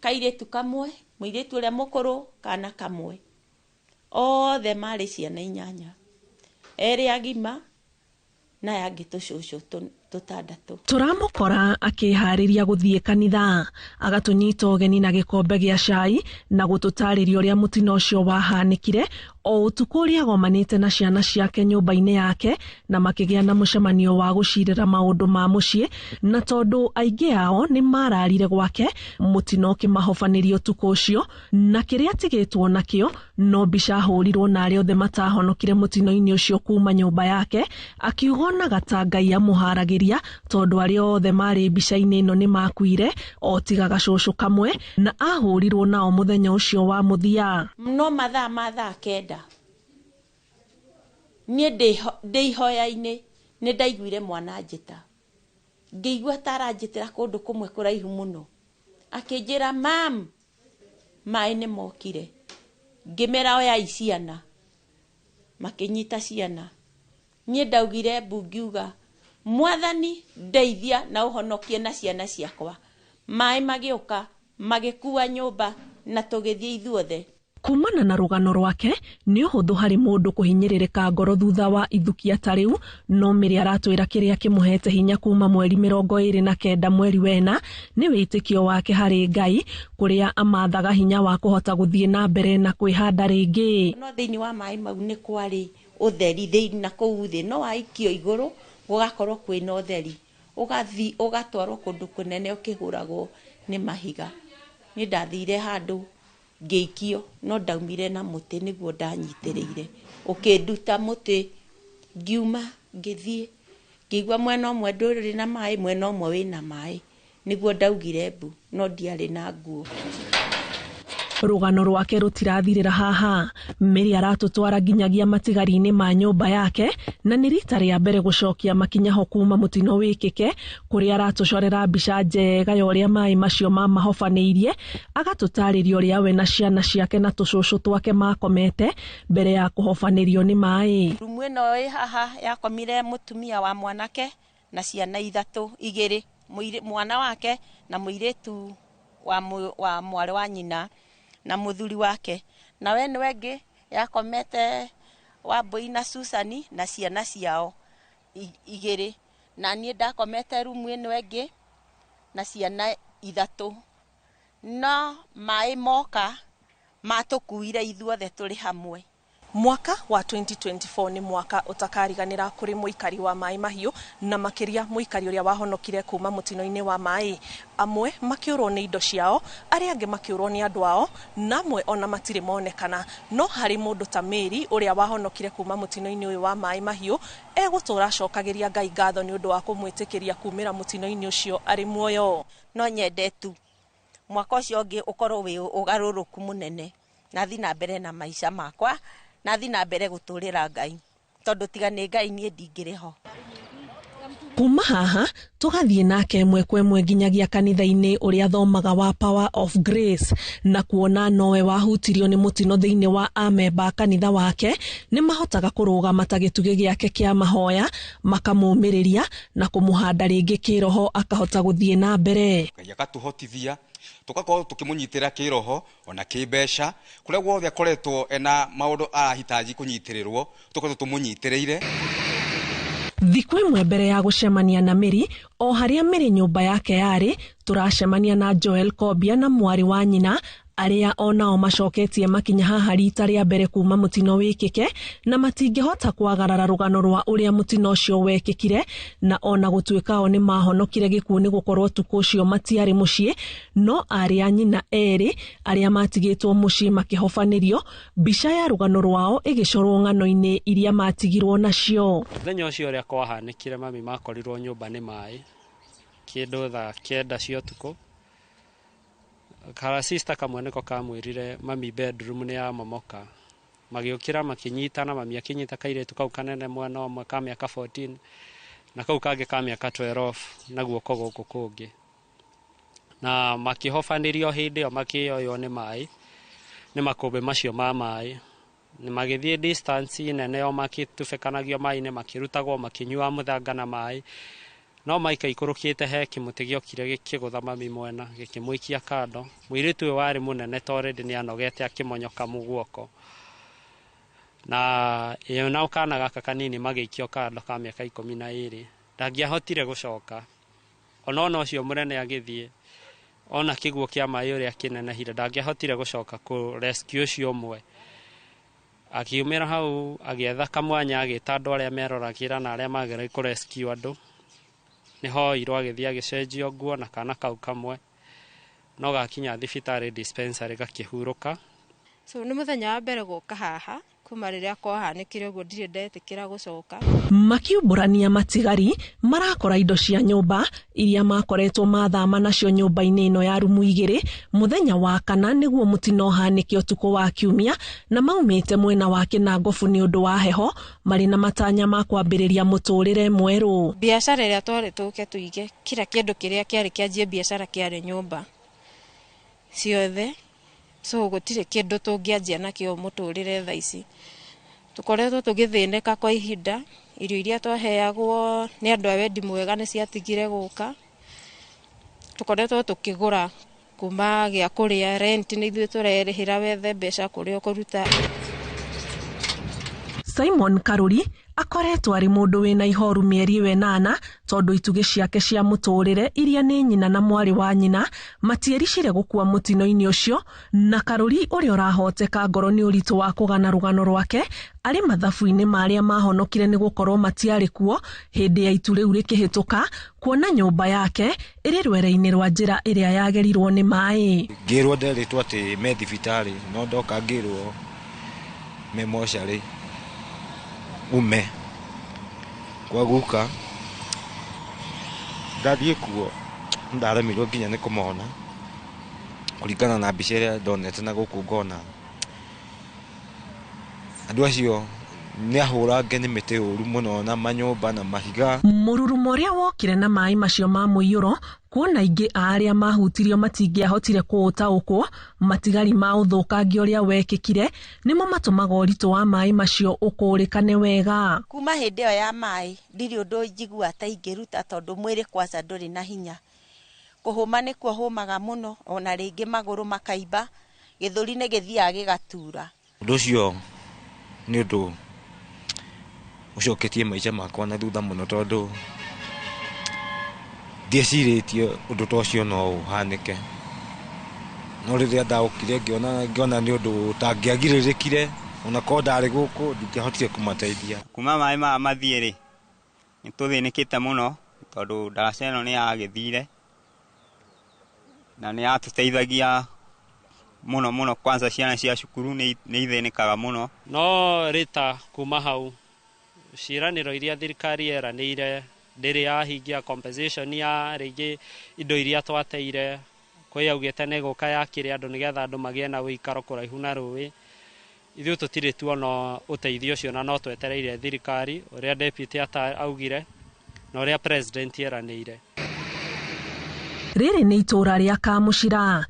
kairĩtu kamwe, mũirĩtu ũrĩa mũkũrũ kana kamwe. Othe marĩ ciana 8, erĩ agima na aya angĩ tũcũcũ 6. Tũramũkora akĩharĩria gũthiĩ kanitha, agatũnyita ũgeni na gĩkombe gĩa cai na gũtũtarĩria ũrĩa mũtino ũcio wahanĩkire o ũtukũ ũrĩa agomanĩte na ciana ciake nyũmba-inĩ yake na makĩgĩa na mũcemanio wa gũcirĩra maũndũ ma mũciĩ, na tondũ aingĩ ao nĩ mararire gwake mũtino ũkĩmahobanĩria ũtukũ ũcio, na kĩrĩa atigĩtwo nakĩo no mbica ahũrirwo na arĩa othe matahonokire mũtino-inĩ ũcio kuma nyũmba yake, akiuga onaga ta Ngai amũharagĩria tondũ arĩa othe marĩ mbica-inĩ ĩno nĩ makuire o tiga gacũcũ kamwe, na ahũrirwo nao mũthenya ũcio wa mũthia. No mathaa ma thaa 9 niĩ ndĩ ihoya-inĩ nĩ ndaiguire mwana anjĩta, ngĩigua ta aranjĩtĩra kũndũ kũmwe kũraihu mũno, akĩnjĩra mam, maĩ nĩ mokire. Ngĩmera oyai ciana, makĩnyita ciana. Niĩ ndaugire mbu ngiuga Mwathani ndeithia na ũhonokie na ciana ciakwa. Maĩ magĩũka magĩkua nyũmba na tũgĩthiĩ ithuothe. Kumana na rũgano rwake nĩ ũhũthũ harĩ mũndũ kũhinyĩrĩrĩka ngoro thutha wa ithukia ta rĩu, no Mary aratwĩra kĩrĩa kĩmũhete hinya kuma mweri 29 mweri wena nĩ wĩtĩkio wake harĩ Ngai, kũrĩa amathaga hinya wa kũhota gũthiĩ na mbere na kwĩhanda rĩngĩ. No thĩinĩ wa maĩ mau nĩ kwarĩ ũtheri thĩinĩ na kũu thĩ, no waikio igũrũ gũgakorwo kwĩna ũtheri, ũgathiĩ ũgatwarwo kũndũ kũnene ũkĩhũragwo nĩ mahiga. Niĩ ndathire handũ ngĩikio, no ndaumire na mũtĩ nĩguo ndanyitĩrĩire, ũkĩnduta mũtĩ ngiuma ngĩthiĩ, ngĩigua mwena ũmwe ndũrĩ na maĩ, mwena ũmwe wĩna maĩ, nĩguo ndaugire mbu, no ndiarĩ na nguo. Rũgano rwake rũtirathirĩra haha. Mary aratũtwara nginyagia matigari-inĩ ma nyũmba yake, na nĩ rita rĩa mbere gũcokia makinya ho kuma mũtino wĩkĩke, kũrĩa aratũcorera mbica njega ya ũrĩa maĩ macio mamahobanĩirie, agatũtarĩria ũrĩa we na ciana ciake na tũcũcũ twake makomete mbere ya kũhobanĩrio nĩ maĩ. Rumu ĩno ĩ haha yakomire mũtumia wa mwanake na ciana 3, 2, mwana wake na mũirĩtu wa mwarĩ wa nyina na mũthuri wake, na we nĩ wengĩ yakomete Wambui na Susani na ciana ciao igĩrĩ, na niĩ ndakomete rumu ĩno ĩngĩ na ciana ithatũ. No maĩ moka matũkuire ithuothe tũrĩ hamwe. Mwaka wa 2024 nĩ mwaka ũtakariganĩra kũrĩ mũikari wa Maĩ Mahiũ, na makĩria mũikari ũrĩa wahonokire kuma mũtino-inĩ wa maĩ. Amwe makĩũrwo nĩ indo ciao, arĩa angĩ makĩũrwo nĩ andũ ao, na amwe ona matirĩ monekana. No harĩ mũndũ ta Mary ũrĩa wahonokire kuma mũtino-inĩ ũyũ wa Maĩ Mahiũ, egũtũra acokagĩria Ngai ngatho nĩ ũndũ wa kũmwĩtĩkĩria kumĩra mũtino-inĩ ũcio arĩ muoyo. No nyende tu mwaka ũcio ũngĩ ũkorwo wĩ ũgarũrũku mũnene, na thiĩ na mbere na maica makwa, na thiĩ na mbere gũtũrĩra Ngai, tondũ tiga nĩ Ngai niĩ ndingĩrĩ ho. Kuma haha tũgathiĩ nake ĩmwe kwa ĩmwe nginyagia kanitha-inĩ ũrĩa athomaga wa Power of Grace, na kuona nowe wahutirio nĩ mũtino thĩinĩ wa amemba a kanitha wake, nĩ mahotaga kũrũgama ta gĩtugĩ gĩake kĩa mahoya, makamũmĩrĩria na kũmũhanda rĩngĩ kĩroho akahota gũthiĩ na mbere. Ngai akatũhotithia tugakorwo tukimunyitira kiroho ona kimbeca kuria guothe akoretwo ena maundu arahitaji kunyitirĩrwo tukorwo tumunyitĩrĩire. Thikũ ĩmwe mbere ya gũcemania na Mary, o harĩa Mary nyũmba yake yarĩ, tũracemania na Joel Kobia na mwarĩ wa nyina arĩa onao macoketie makinya haha rita rĩa mbere kuma mũtino wĩkĩke, na matingĩhota kwagarara rũgano rwa ũrĩa mũtino ũcio wekĩkire, na ona gũtuĩka o nĩ mahonokire gĩkuũ nĩ gũkorwo ũtukũ ũcio matiarĩ mũciĩ, no arĩ a nyina erĩ arĩa matigĩtwo mũciĩ makĩhobanĩrio, mbica ya rũgano rwao ĩgĩcorwo ng'ano-inĩ iria matigirwo nacio. Mũthenya ũcio ũrĩa kwahanĩkire, mami makorirwo nyũmba nĩ maĩ kĩndũ thaa 9 cia ũtukũ. Kara sister kamwe nĩko kamwĩrire mami bedroom nĩ yamomoka. Magĩũkĩra makĩnyitana, mami akĩnyita kairĩtu kau kanene mwena ũmwe ka mĩaka 14 na kau kangĩ ka mĩaka 12 na guoko gũkũ kũngĩ, na makĩhobanĩrio hĩndĩ ĩyo makĩoywo nĩ maĩ, nĩ makũmbĩ macio ma maĩ. Nĩ magĩthiĩ distance nene o makĩtubĩkanagio maĩ-inĩ, makĩrutagwo makĩnyua mũthanga na maĩ. No maika ikũrũkĩte he kĩmũtĩ gĩokire gĩkĩgũtha mami mwena gĩkĩmũikia kando. Mũirĩtu ũyũ warĩ mũnene ta already nĩ anogete akĩmonyoka mũguoko, na ĩyo nao kana gaka kanini magĩikio kando ka mĩaka 12. Ndangĩahotire gũcoka, ona ũcio mũnene agĩthiĩ ona kĩguo kĩa maĩ ũrĩa kĩnenehire, ndangĩahotire gũcoka kũ rescue ũcio ũmwe. Akiumĩra hau agĩetha kamwanya, agĩta andũ arĩa meroragĩra na arĩa mageragia kũ rescue andũ. Nĩho oirwo agĩthiĩ agĩcenjio nguo na kana kau kamwe, no gakinya thibitarĩ dispensary gakĩhurũka. So nĩ mũthenya wa mbere gũka haha kuma rĩrĩa kwahanĩkire ũguo, ndirĩ ndetĩkĩra gũcoka. Makiumbũrania matigari marakora indo cia nyũmba iria makoretwo mathama nacio nyũmba-inĩ ĩno ya rumu 2 mũthenya wa kana nĩguo mũtino ũhanĩke ũtukũ wa kiumia, na maumĩte mwena wa Kĩnangobu nĩ ũndũ wa heho, marĩ na matanya ma kwambĩrĩria mũtũrĩre mwerũ. Biacara ĩrĩa twarĩ tũke tũige kila kĩndũ kĩrĩa kĩarĩ kĩanjie biacara kĩarĩ nyũmba ciothe, so gũtirĩ kĩndũ tũngĩanjia nakĩo mũtũrĩre thaa ici. Tũkoretwo tũgĩthĩnĩka kwa ihinda, irio iria twaheagwo nĩ andũ a wendi mwega nĩ ciatigire gũka. Tũkoretwo tũkĩgũra kuma gĩa kũrĩa, rent nĩ ithuĩ tũrerĩhĩra, wethe mbeca kũrĩa ũkũruta. Simon Karuri akoretwo arĩ mũndũ wĩna ihoru mĩeri ĩyo 8 tondũ itugĩ ciake cia mũtũrĩre iria nĩ nyina na mwarĩ wa nyina matiericire gũkua mũtino-inĩ ũcio, na Karuri ũrĩa ũrahoteka ngoro nĩ ũritũ wa kũgana rũgano rwake arĩ mathabu-inĩ ma arĩa mahonokire nĩ gũkorwo matiarĩ kuo hĩndĩ ya itu rĩu rĩkĩhĩtũka, kuona nyũmba yake ĩrĩ rwere-inĩ rwa njĩra ĩrĩa yagerirwo nĩ maĩ. Ngĩrwo nderĩtwo atĩ me thibitarĩ, no ndoka ngĩrwo me mocarĩ ume kwa guka. Ndathiĩ kuo ndaremirwo nginya nĩ kũmona kũringana na mbica ĩrĩa ndonete na gũkũ ngona andũ acio nĩ ahũrange nĩ mĩtĩ ũru mũno na manyũmba na mahiga. Mũrurumo ũrĩa wokire na maĩ macio ma mũiyũro, kuona aingĩ a arĩa mahutirio matingĩahotire kũũtaũkwo, matigari ma ũthũkangia ũrĩa wekĩkire nĩmo matũmaga ũritũ wa maĩ macio ũkũrĩkane wega. Kuma hĩndĩ ĩyo ya maĩ ndirĩ ũndũ njigua ta ingĩruta tondũ mwĩrĩ kwanza ndũrĩ na hinya. Kũhũma nĩkuo hũmaga mũno, ona rĩngĩ magũrũ makaimba, gĩthũri nĩ gĩthiaga gĩgatura. Ũndũ ũcio nĩ ũndũ ũcoketie maica makwa na thutha mũno, tondũ ndiecirĩtie ũndũ ta ũcio no ũhanĩke. No rĩrĩa ndaũkire ngĩona nĩ ũndũ ũtangĩagirĩrĩkire, ona korwo ndarĩ gũkũ ndingĩahotire kũmateithia. Kuma maĩ maya mathiĩ rĩ, nĩ tũthĩnĩkĩte mũno tondũ ndaraca ĩno nĩ yagĩthire na nĩ yatũteithagia mũno mũno, kwanza ciana cia cukuru nĩ ithĩnĩkaga mũno. No rĩta kuma hau ciĩranĩro iria thirikari yeranĩire ndĩrĩ yahingia, compensation ya rĩngĩ indo iria twateire, kwĩ yaugĩte nĩ gũka yakĩre andũ nĩgetha andũ magĩe na ũikaro kũraihu na rũĩ. Ithuĩ tũtirĩ tuona ũteithio ũcio na no twetereire thirikari ũrĩa deputy augire na ũrĩa president yeranĩire. Rĩrĩ nĩ itũũra rĩa Kamũcira,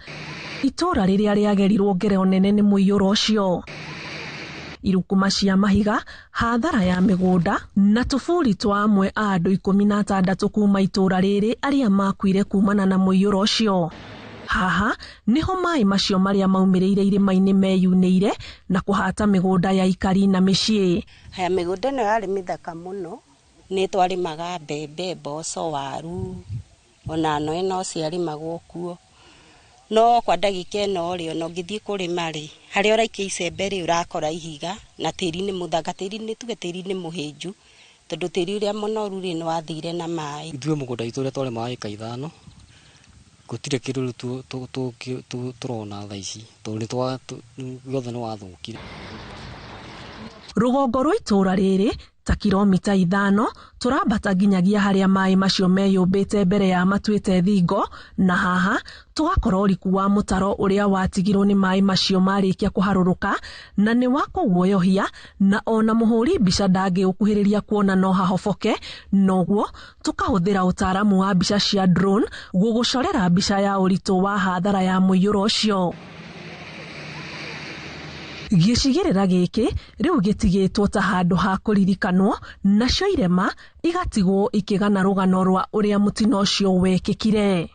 itũũra rĩrĩa rĩagerirwo ngero nene nĩ mũiyũro ũcio. Irukuma cia mahiga, hathara ya mĩgũnda na tũburi twa amwe a andũ 16 kuma itũũra rĩrĩ arĩa makuire kumana na mũiyũro ũcio. Haha niho maĩ macio marĩa maumĩrĩire irĩma-inĩ meyunĩire na kũhata mĩgũnda ya ikari na mĩciĩ. Haya, mĩgũnda ĩno yarĩ mĩthaka mũno, nĩ twarĩmaga mbembe, mboco, waru, ona no ĩno ciarĩmagwo kuo. No kwa ndagĩka ĩno rĩ, ona ũngĩthiĩ kũrĩma rĩ, harĩa ũraikia icembe rĩ, ũrakora ihiga na tĩri nĩ mũthaka, tĩri nĩ tuge tĩri nĩ mũhĩnju, tondũ tĩri ũrĩa mũnoru rĩ, nĩ wathire na maĩ. Ithuĩ mũgũnda witũ ũrĩa twarĩmaga ĩka 5, gũtirĩ kĩndũ rĩu tũrona thaa ici, tondũ gĩothe nĩ wathũkire. Rũgongo rwa itũũra rĩrĩ ta kilomita 5 tũrambata nginyagia harĩa maĩ macio meyũmbĩte mbere ya matuĩte thingo, na haha tũgakora ũriku wa mũtaro ũrĩa watigirwo nĩ maĩ macio marĩkia kũharũrũka, na nĩ wa kũguoyohia, na ona mũhũri mbica ndangĩũkuhĩrĩria kuona no hahoboke. Noguo tũkahũthĩra ũtaaramu wa mbica cia drone gũgũcorera mbica ya ũritũ wa hathara ya mũiyũro ũcio. Gĩcigĩrĩra gĩkĩ rĩu gĩtigĩtwo ta handũ ha kũririkanwo, nacio irema igatigwo ikĩgana rũgano rwa ũrĩa mũtino ũcio wekĩkire.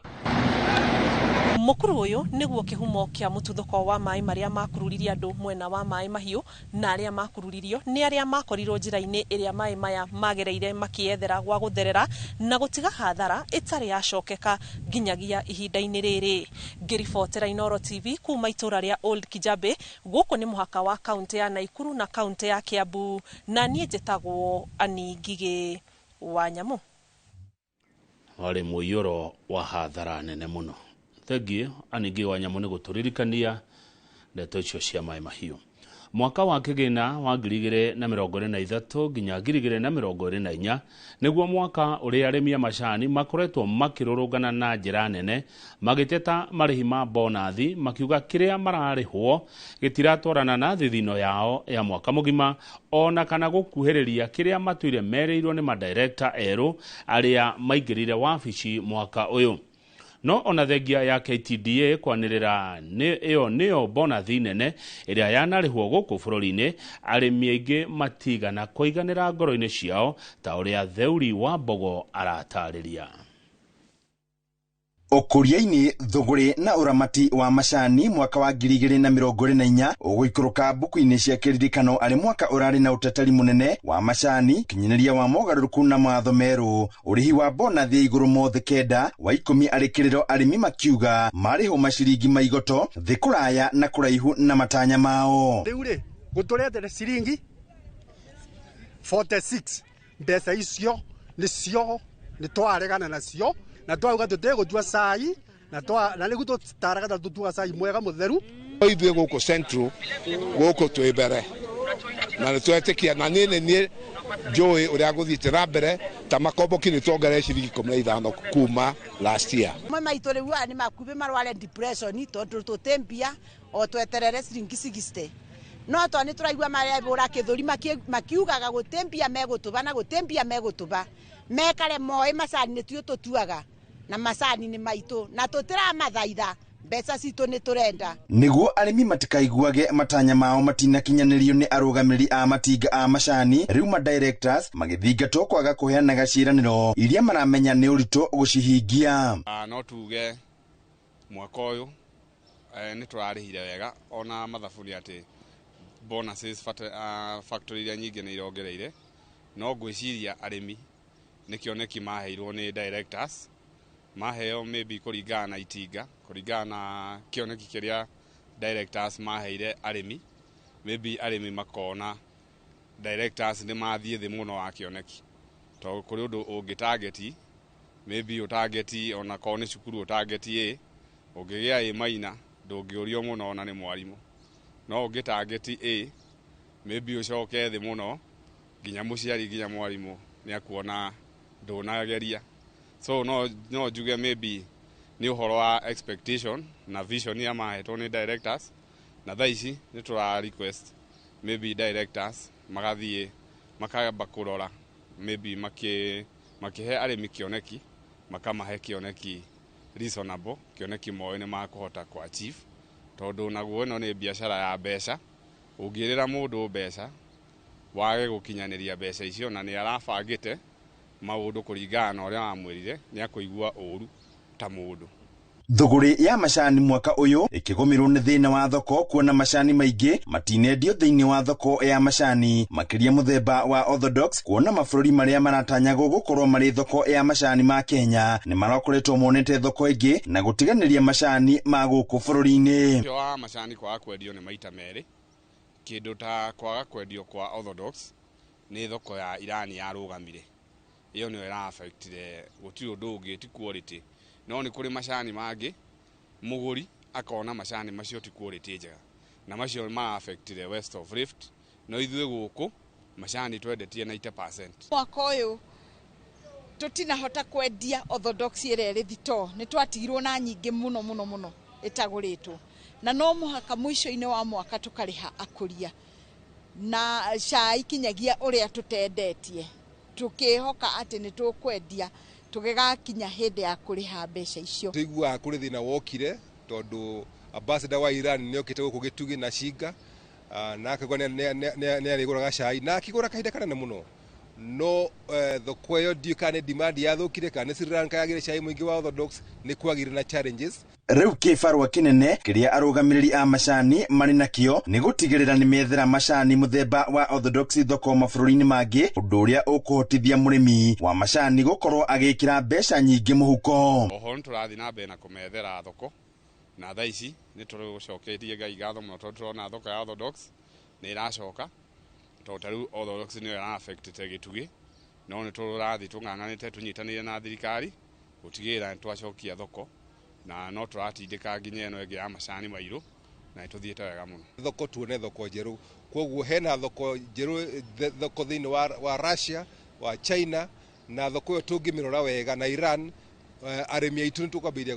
Mũkuru ũyũ nĩguo kĩhumo kĩa mũtuthũko wa maĩ marĩa makururirie andũ mwena wa maĩ mahiũ, na arĩa makururirio nĩ arĩa makorirwo njĩra-inĩ ĩrĩa maĩ maya magereire makĩethera gwa gũtherera na gũtiga hathara ĩtarĩ yacokeka nginyagia ihinda-inĩ rĩrĩ. Ngĩribotera Inooro TV kuma itũũra rĩa Old Kijabe, gũkũ nĩ mũhaka wa kaunti ya Naikuru na kaunti ya Kiambu, na niĩ njĩtagwo Annie Ngigĩ wa Nyamu. Warĩ mũiyũro wa hathara nene mũno. Thengiũ Annie Ngigĩ wa Nyamu nĩ gũtũririkania ndeto icio cia maĩ mahiũ. Mwaka wa kĩgĩna wa 2023 nginya 2024 nĩguo mwaka ũrĩa arĩmi a macani makoretwo makĩrũrũngana na njĩra nene magĩteta marĩhi ma bonathi, makiuga kĩrĩa mararĩhwo gĩtiratwarana na thithino yao ya mwaka mũgima, ona kana gũkuhĩrĩria kĩrĩa matũire merĩirwo nĩ madirekta erũ arĩa maingĩrire wabici mwaka ũyũ. No ona thengia ya KTDA kwanĩrĩra ĩyo nĩyo bonathi nene ĩrĩa yanarĩhwo gũkũ bũrũri-inĩ, arĩmi aingĩ matigana kũiganĩra ngoro-inĩ ciao ta ũrĩa Theuri wa Mbogo aratarĩria. Ũkũria-inĩ, thũgũrĩ na ũramati wa macani mwaka wa 2024 ũgũikũrũka mbuku-inĩ cia kĩririkano arĩ mwaka ũrarĩ na ũteteri mũnene wa macani, kinyanĩria wa mogarũrũku na mawatho merũ, ũrĩhi wa bonathi igũrũ mothe 9 wa 10 arĩ kĩrĩro arĩmi makiuga marĩhwo maciringi maigoto thĩ kũraya na kũraihu na matanya mao. Rĩu rĩ gũtũrethere ciringi 46 mbeca icio nĩcio nĩtwaregana nacio, na twauga tũtegũtua cai na nĩguo tũtaraga tũtuaga cai mwega mũtheru. Ithuĩ gũkũ Central gũkũ twĩ mbere na nĩtwetĩkia, na niĩ nĩ niĩ njũĩ ũrĩa gũthiĩte na mbere ta makomboki nĩ tuongerere ciringi 15 kuma last year. Amwe maitũ rĩu aya nĩ makumbĩ marware depression tondũ tũtĩ mbia o tweterere ciringi 60, no to nĩ tũraigua marebũra kĩthũri makiugaga gũtĩ mbia megũtũba na gũtĩ mbia megũtũba, mekare moĩ macani nĩtuo tũtuaga na macani nĩ maitũ na tũtiramathaitha Mbeca citũ nĩ tũrenda. Nĩguo arĩmi matikaiguage matanya mao matinakinyanĩrio nĩ arũgamĩrĩri a matinga a macani, rĩu ma directors magĩthingatwo kwaga kũheanaga ciĩranĩro iria maramenya nĩ ũritũ gũcihingia. No tuge mwaka ũyũ nĩ tũrarĩhire wega, ona mathabu nĩ atĩ bonuses factory iria nyingĩ nĩ irongereire, no ngwĩciria arĩmi nĩ kĩoneki maheirwo nĩ directors, maheo maybe kũringana na itinga, kũringana na kĩoneki kĩrĩa directors maheire arĩmi, maybe arĩmi makona directors nĩ mathiĩ thĩ mũno wa kĩoneki, tondũ kũrĩ ũndũ ũngĩ target, maybe ũtarget ona korwo nĩ cukuru ũtarget A, ũngĩgĩa A maina ndũngĩũrio mũno ona nĩ mwarimũ, no ũngĩ target A maybe ũcoke thĩ mũno nginya mũciari nginya mwarimũ nĩ akuona ndũnageria. So no njuge maybe nĩ ũhoro wa expectation na vision ya mahetwo nĩ directors, na thaa ici nĩ tũra request maybe directors magathiĩ makamba kũrora maybe makĩhe arĩmi kĩoneki, makamahe kĩoneki reasonable, kĩoneki moĩ nĩ makũhota kũ achieve, tondũ naguo ĩno nĩ biacara ya mbeca. Ũngĩrĩra mũndũ mbeca wage gũkinyanĩria mbeca icio na nĩ arabangĩte maũndũ kũringana na ũrĩa wamwĩrire, nĩ akũigua ũru ta mũndũ. Thũgũrĩ ya macani mwaka ũyũ ĩkĩgũmĩrwo nĩ thĩna wa thoko, kuona macani maingĩ matinendio thĩinĩ wa thoko ya macani, makĩria mũthemba wa Orthodox, kuona mabũrũri marĩa maratanyagwo gũkorwo marĩ thoko ya macani ma Kenya nĩ marakoretwo monete thoko ĩngĩ na gũtiganĩria macani ma gũkũ bũrũri-inĩ. Ũcio wa macani kwaga kwendio nĩ maita merĩ, kĩndũ ta kwaga kwendio kwa Orthodox nĩ thoko ya Iran yarũgamire, ĩyo nĩyo ĩra affectire, gũtirĩ ũndũ ũngĩ, ti quality. No nĩ kũrĩ macani mangĩ mũgũri akona macani macio ti quality njega, na macio ma affectire West of Rift, no ithuĩ gũkũ macani twendetie 90%. Mwaka ũyũ tũtinahota kwendia Orthodox ĩrĩa ĩrĩ thitoo, nĩ twatigirwo na nyingĩ mũno mũno mũno ĩtagũrĩtwo, na no mũhaka mũico-inĩ wa mwaka tũkarĩha akũria na cai kinyagia ũrĩa tũtendetie, tũkĩhoka atĩ nĩ tũkwendia tũgĩgakinya hĩndĩ ya kũrĩha mbeca icio. Tũiguaga kũrĩ thĩna wokire tondũ ambassador wa Iran nĩ okĩte gũkũ Gĩtugĩ na Cinga, na akauga nĩ arĩgũraga cai na akĩgũra kahinda kanene mũno, no thoko ĩyo ndiũĩ kana nĩ demand yathũkire kana nĩ Sri Lanka yagĩire cai mũingĩ wa Orthodox, nĩ kwagĩire na challenges. Rĩu kĩbarũa kĩnene kĩrĩa arũgamĩrĩri a macani marĩ nakĩo nĩ gũtigĩrĩra nĩ methera macani mũthemba wa Orthodox thoko mabũrũri-inĩ mangĩ, ũndũ ũrĩa ũkũhotithia mũrĩmi wa macani gũkorwo agĩkĩra mbeca nyingĩ mũhuko. Oho nĩ tũrathiĩ na mbere na kũmethera thoko, na thaa ici nĩ tũcoketie Ngai ngatho mũno tondũ tũrona thoko ya Orthodox nĩ ĩracoka, tondũ ta rĩu Orthodox nĩyo ĩra affectĩte Gĩtugĩ, no nĩ tũrathiĩ tũng'ang'anĩte tũnyitanĩire na thirikari gũtigĩrĩra nĩ twacokia thoko, na no tũratindĩka nginya ĩno ĩngĩ ya macani mairũ, na nĩ tũthiĩte wega mũno. Thoko tuone thoko njerũ, koguo hena thoko njerũ, thoko thĩinĩ wa Russia, wa China, na thoko ĩyo tũngĩmĩrora wega na Iran, arĩmi aitũ nĩ tũkwambĩrĩria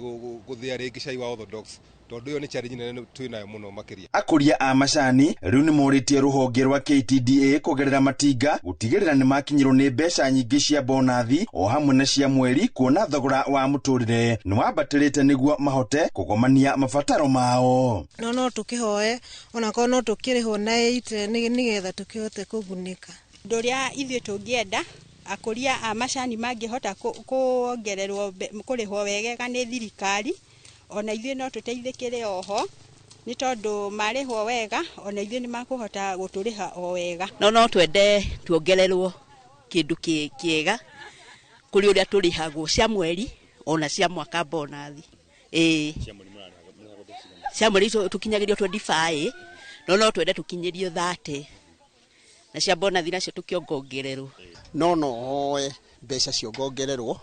gũthĩa rĩngĩ cai wa Orthodox, tondũ ĩyo nĩ challenge nene twĩ nayo mũno makĩria. Akũria a macani rĩu nĩ morĩtie rũhonge rwa KTDA kũgerera matinga gũtigĩrĩra nĩ makinyĩrwo nĩ mbeca nyingĩ cia bonathi o hamwe na cia mweri, kuona thogora wa mũtũrĩre nĩ wambatĩrĩte nĩguo mahote kũgomania mabataro mao. No tũkĩhoe onakorwo no tũkĩrĩhwo na 8 nĩgetha tũkĩhote kũgunĩka. Ũndũ ũrĩa ithuĩ tũngĩenda akũria a macani mangĩhota kuongererwo kũrĩhwo wegega nĩ thirikari, ona ithuĩ no tũteithĩkĩre oho, nĩ tondũ marĩhwo wega ona ithuĩ nĩ makũhota gũtũrĩha o wega. No twende tuongererwo kĩndũ kĩega kũrĩ ũrĩa tũrĩhagwo cia mweri ona cia mwaka bonathi. Cia mweri tũkinyagĩrio 25, no twende tũkinyĩrio 30, na cia bonathi nacio tũkĩongongererwo. No hoe mbeca ciongongererwo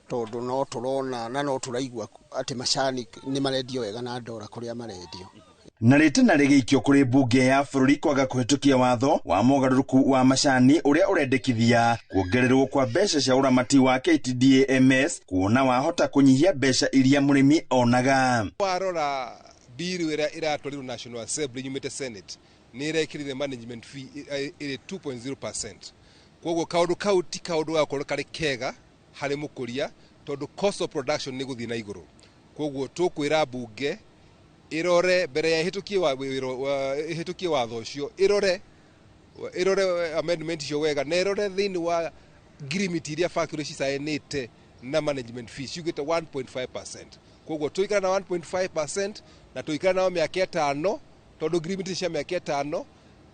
tondũ no tũrona na no tũraigua atĩ macani nĩ marendio wega na ndora kũrĩa marendio. Na rĩtana rĩgĩikio kũrĩ mbunge ya bũrũri kwaga kũhĩtũkia watho wa mogarũrũku wa macani ũrĩa ũrendekithia kuongererwo kwa mbeca cia ũramati wa KTDA MS, kuona wahota kũnyihia mbeca iria mũrĩmi onaga. Warora bill ĩrĩa ĩratwarirwo National Assembly nyumĩte Senate nĩ ĩrekĩrire management fee ĩrĩ 2.0%. Koguo kaũndũ kau ti kaũndũ gakorwo karĩ kega harĩ mũkũria, tondũ cost of production nĩ gũthiĩ na igũrũ. Koguo tũkwĩra mbunge ĩrore mbere ya ĩhĩtũkie watho ũcio, ĩrore amendment icio wega, na ĩrore thĩinĩ wa ngirimiti iria factory cicainĩte na management fee ciugĩte 1.5%. Koguo tũikara na 1.5% na tũikara nao mĩaka 5, tondũ ngirimiti cia mĩaka 5.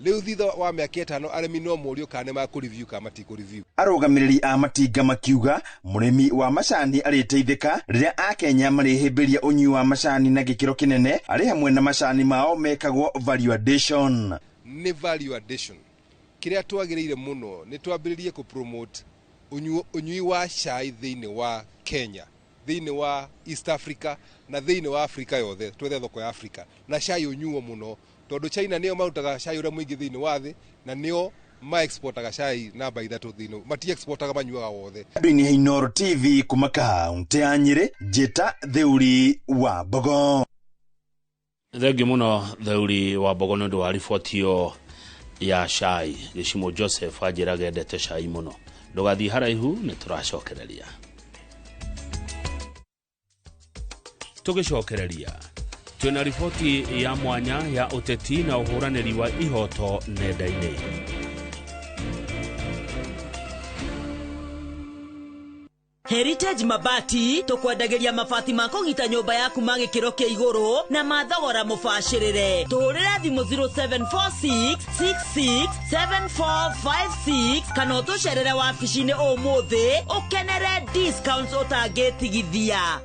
Rĩu thutha wa mĩaka 5 arĩmi no morio kana nĩ makũ-review kana matikũ-review. Arũgamĩrĩri a matinga makiuga mũrĩmi wa macani arĩteithĩka rĩrĩa akenya marĩhĩmbĩria ũnyui wa macani na gĩkĩro kĩnene, arĩ hamwe na macani mao mekagwo value addition. Nĩ value addition. Kĩrĩa twagĩrĩire mũno nĩ twambĩrĩrie kũ-promote ũnyui wa cai thĩinĩ wa Kenya, thĩinĩ wa East Africa na thĩinĩ wa Africa yothe, twethe thoko ya Africa na cai ũnyuo mũno, tondũ China nĩo marutaga cai ũrĩa mũingĩ thĩinĩ wa thĩ na nĩo ma-exportaga cai namba 3 thĩinĩ, mati-exportaga, manyuaga wothe. Andũ-inĩ Inooro TV kuma kaunti ya Nyĩrĩ, Njĩta Theuri wa Mbogo. Thengiũ mũno Theuri wa Mbogo nĩ ũndũ wa riboti ĩyo ya cai. Gĩcimo Joseph anjĩraga endete cai mũno. Ndũgathiĩ haraihu, nĩ tũracokereria. Tũgĩcokereria twĩna riboti ya mwanya ya ũteti na ũhũranĩri wa ihoto nenda-inĩ. Heritage Mabati tukwendagĩria mabati ma kũgita nyũmba yaku ma gĩkĩro kĩa igũrũ na ma thogora mũbacĩrĩre. Tũhũrĩre thimũ 0746667456 kana ũtũcerere wabici-inĩ ũmũthĩ ũkenere discounts ũtangĩtigithia.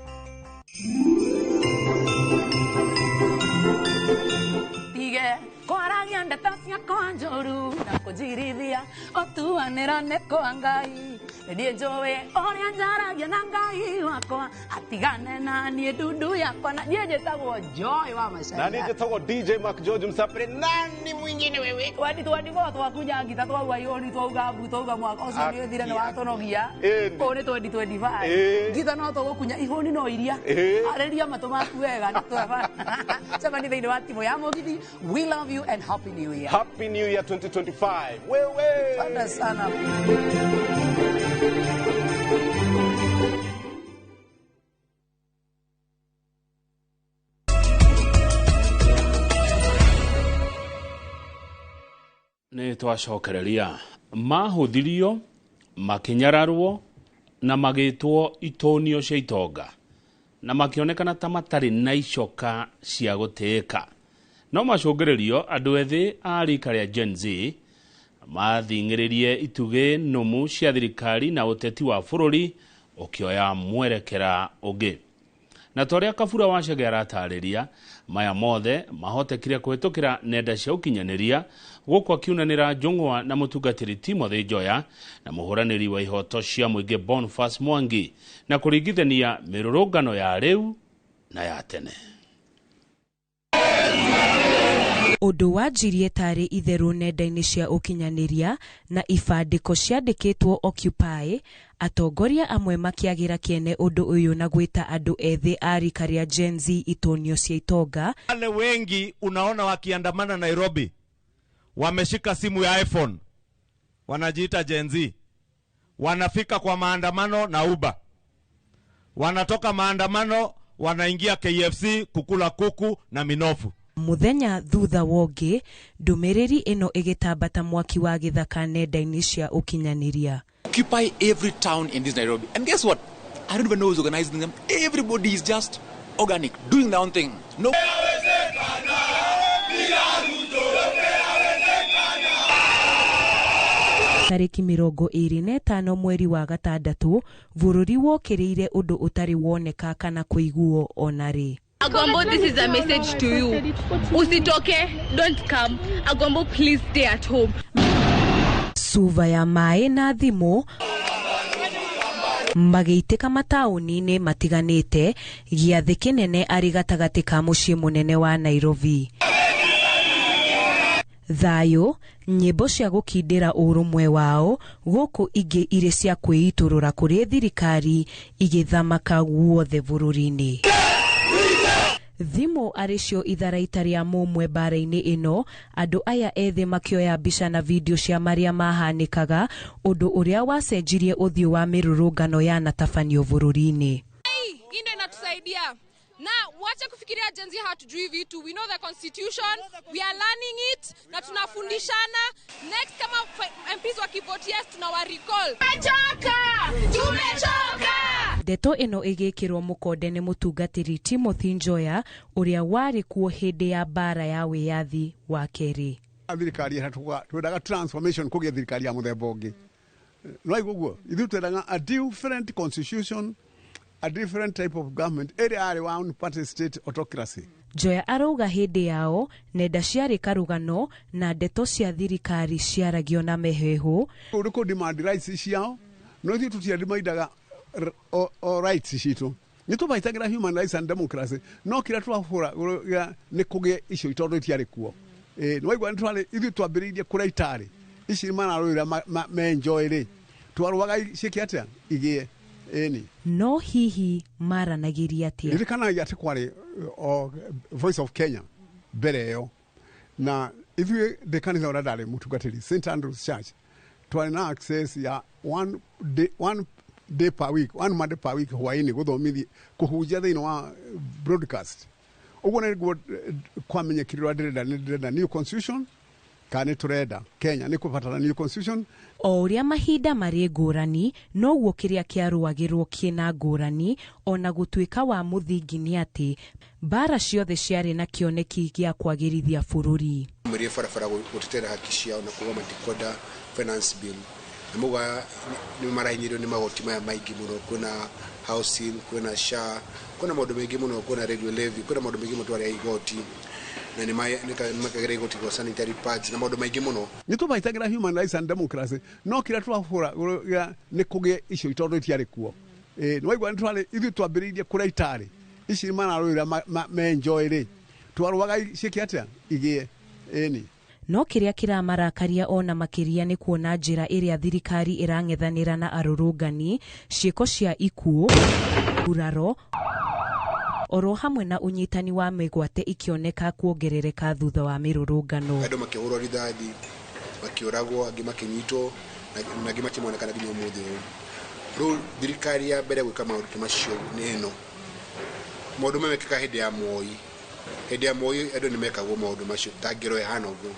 Tige kwaragia ndeto ciakwa njũru na kũnjirithia ũtuanĩra nĩ kwa Ngai. Niĩ njũĩ ũrĩa njaragia na Ngai wakwa atigane na niĩ ndundu yakwa, na niĩ njĩtagwo Joy wa Macharia. Na niĩ njĩtagwo DJ Mark George Msapre. Nani mwingine wewe? 2024 twakunya ngita twauga ihũni twauga mbu twauga mwaka ũcio nĩ ũthire nĩ watũnogia. Ũũ nĩ 2025. Ngita no tũgũkunya ihũni no iria. Arĩria matũ maku wega nĩ tweba. Cemani thĩinĩ wa timu ya Mũgithi. We love you and happy new year. Happy New Year 2025. Wewe. Asante sana. Nĩ twacokereria mahũthirio makĩnyararwo na magĩtwo itonio cia itonga na makĩonekana ta matarĩ na icoka cia gũtĩĩka. No macũngĩrĩrio andũ ethĩ a rika rĩa Gen Z mathing'ĩrĩrie itugĩ nũmu cia thirikari na ũteti wa bũrũri ũkĩoya mwerekera ũngĩ. Na ta ũrĩa Kabura wa Chege aratarĩria, maya mothe mahotekire kũhĩtũkĩra nenda cia ũkinyanĩria gũkũ akiunanĩra njũng'wa na mũtungatĩri Timothy Njoya na mũhũranĩri wa ihoto cia mũingĩ Boniface Mwangi na kũringithania mĩrũrũngano ya rĩu na ya tene. Ũndũ wanjirie tarĩ itherũ nenda-inĩ cia ũkinyanĩria na ibandĩko ciandĩkĩtwo Occupy, atongoria amwe makĩagĩra kĩene ũndũ ũyũ na gwĩta andũ ethĩ a rika rĩa Gen Z itonio cia itonga. Wale wengi unaona wakiandamana Nairobi wameshika simu ya iPhone, wanajiita Gen Z, wanafika kwa maandamano na Uber, wanatoka maandamano wanaingia KFC kukula kuku na minofu. Muthenya thutha wongi ndumiriri ino igitambata mwaki wa githaka nenda-inĩ cia ũkinyanĩria. Occupy every town in this Nairobi. And guess what? I don't even know who's organizing them. Everybody is just organic, doing their own thing. No. Tarĩki 25 mweri wa gatandatũ bũrũri wokĩrĩire ũndũ ũtarĩ woneka kana kũiguo ona rĩ. Agwambo, this is a message to you. Usitoke, don't come. Agwambo, please stay at home. Cuba ya maĩ na thimũ magĩitĩka mataũni-inĩ matiganĩte, gĩathĩ kĩnene arĩ gatagatĩ ka mũciĩ mũnene wa Nairobi. Thayũ, nyĩmbo cia gũkindĩra ũrũmwe wao gũkũ ingĩ irĩ cia kwĩitũrũra kũrĩ thirikari igĩthamaka guothe bũrũri-inĩ. Thimũ arĩ cio itharaita rĩa mũmwe mbara-inĩ ĩno, andũ aya ethĩ makĩoya mbica na video cia marĩa mahanĩkaga, ũndũ ũrĩa wacenjirie ũthiũ wa mĩrũrũngano yanatabanio bũrũri-inĩ. Hii ndio inatusaidia. Na wache kufikiria Gen Z hatujui vitu. We know the constitution, we are learning it na tunafundishana. Next kama MPs wakivote yes, tunawa recall. Tumechoka! Tumechoka! Ndeto ĩno ĩgĩkĩrwo mũkonde nĩ mũtungatĩri Timothy Njoya ũrĩa warĩ kuo hĩndĩ ya mbara ya wĩyathi wa kerĩ. Thirikari ĩrĩa twendaga transformation kũgĩa thirikari ya mũthemba ũngĩ. No iguo ithuĩ twendaga a different constitution, a different type of government ĩrĩa yarĩ one party state autocracy. Njoya arauga hĩndĩ yao nenda ciarĩ karũgano na ndeto cia thirikari ciaragio na mĩheehũ. Ũrĩ kũ demand rights ciao no ithuĩ tũtiadimandaga o rights citũ. Nĩ tũbaitagĩra human rights and democracy no kĩrĩa twahũra nĩ kũgĩe icio tondũ itiarĩ kuo. Nĩ waigua nĩ ithuĩ twambĩrĩirie kũrĩa itarĩ ici mararũĩra menjoy rĩ twarũaga ciĩke atĩa igĩe ĩni. No hihi maranagĩria atĩa? Ririkanagia atĩ kwarĩ Voice of Kenya mbere ĩyo na ithuĩ ndĩ kanitha ũrĩa ndarĩ mũtungatĩri St Andrews Church twarĩ na access ya one day per week, one Monday per week hwaĩ-inĩ gũthomithia kũhunjia thĩinĩ wa broadcast. Ũguo nĩguo kwamenyekire ndĩrenda ndĩrenda new constitution kana nĩ tũrenda Kenya nĩ kũbatara new constitution. O ũrĩa mahinda marĩ ngũrani noguo kĩrĩa kĩarũagĩrwo kĩna ngũrani, ona gũtuĩka wa mũthingi nĩ atĩ mbara ciothe ciarĩ na kĩoneki gĩa kwagĩrithia bũrũri. Maumĩrire barabara gũtetera haki ciao na kuga matikwenda finance bill na mauga nĩ marahinyĩrĩrio nĩ magoti maya maingĩ mũno, kwĩna housing, kwĩna SHA, kwĩna maũndũ maingĩ mũno, kwĩna radio levy, kwĩna maũndũ maingĩ mũno twarĩa igoti na nĩ makagera igoti kwa sanitary pads na maũndũ maingĩ mũno. Nĩ tũbaitagĩra human rights and democracy no kĩrĩa twahũra nĩ kũgĩe icio tondũ itiarĩ kuo. Nĩ waigua nĩ ithuĩ twambĩrĩirie kũrĩa itarĩ ici mararũĩra menjoy rĩ twarũaga ciĩke atĩa igĩe ĩni. No kĩrĩa kĩramarakaria ona makĩria nĩ kuona njĩra ĩrĩa thirikari ĩrang'ethanĩra na arũrũngani, ciĩko cia ikuũ, nguraro oro hamwe na ũnyitani wa mĩgwate ikĩoneka kuongerereka thutha wa mĩrũrũngano. Andũ makĩhũrwo rithathi, makĩũragwo, angĩ makĩnyitwo na angĩ makĩmonekana nginya ũmũthĩ ũyũ. Rĩu thirikari ya mbere gwĩka maũndũ ta macio nĩ ĩno. Maũndũ maya mekĩka hĩndĩ ya Moi. Hĩndĩ ya Moi andũ nĩ mekagwo maũndũ macio ta ngero ĩhana ũguo.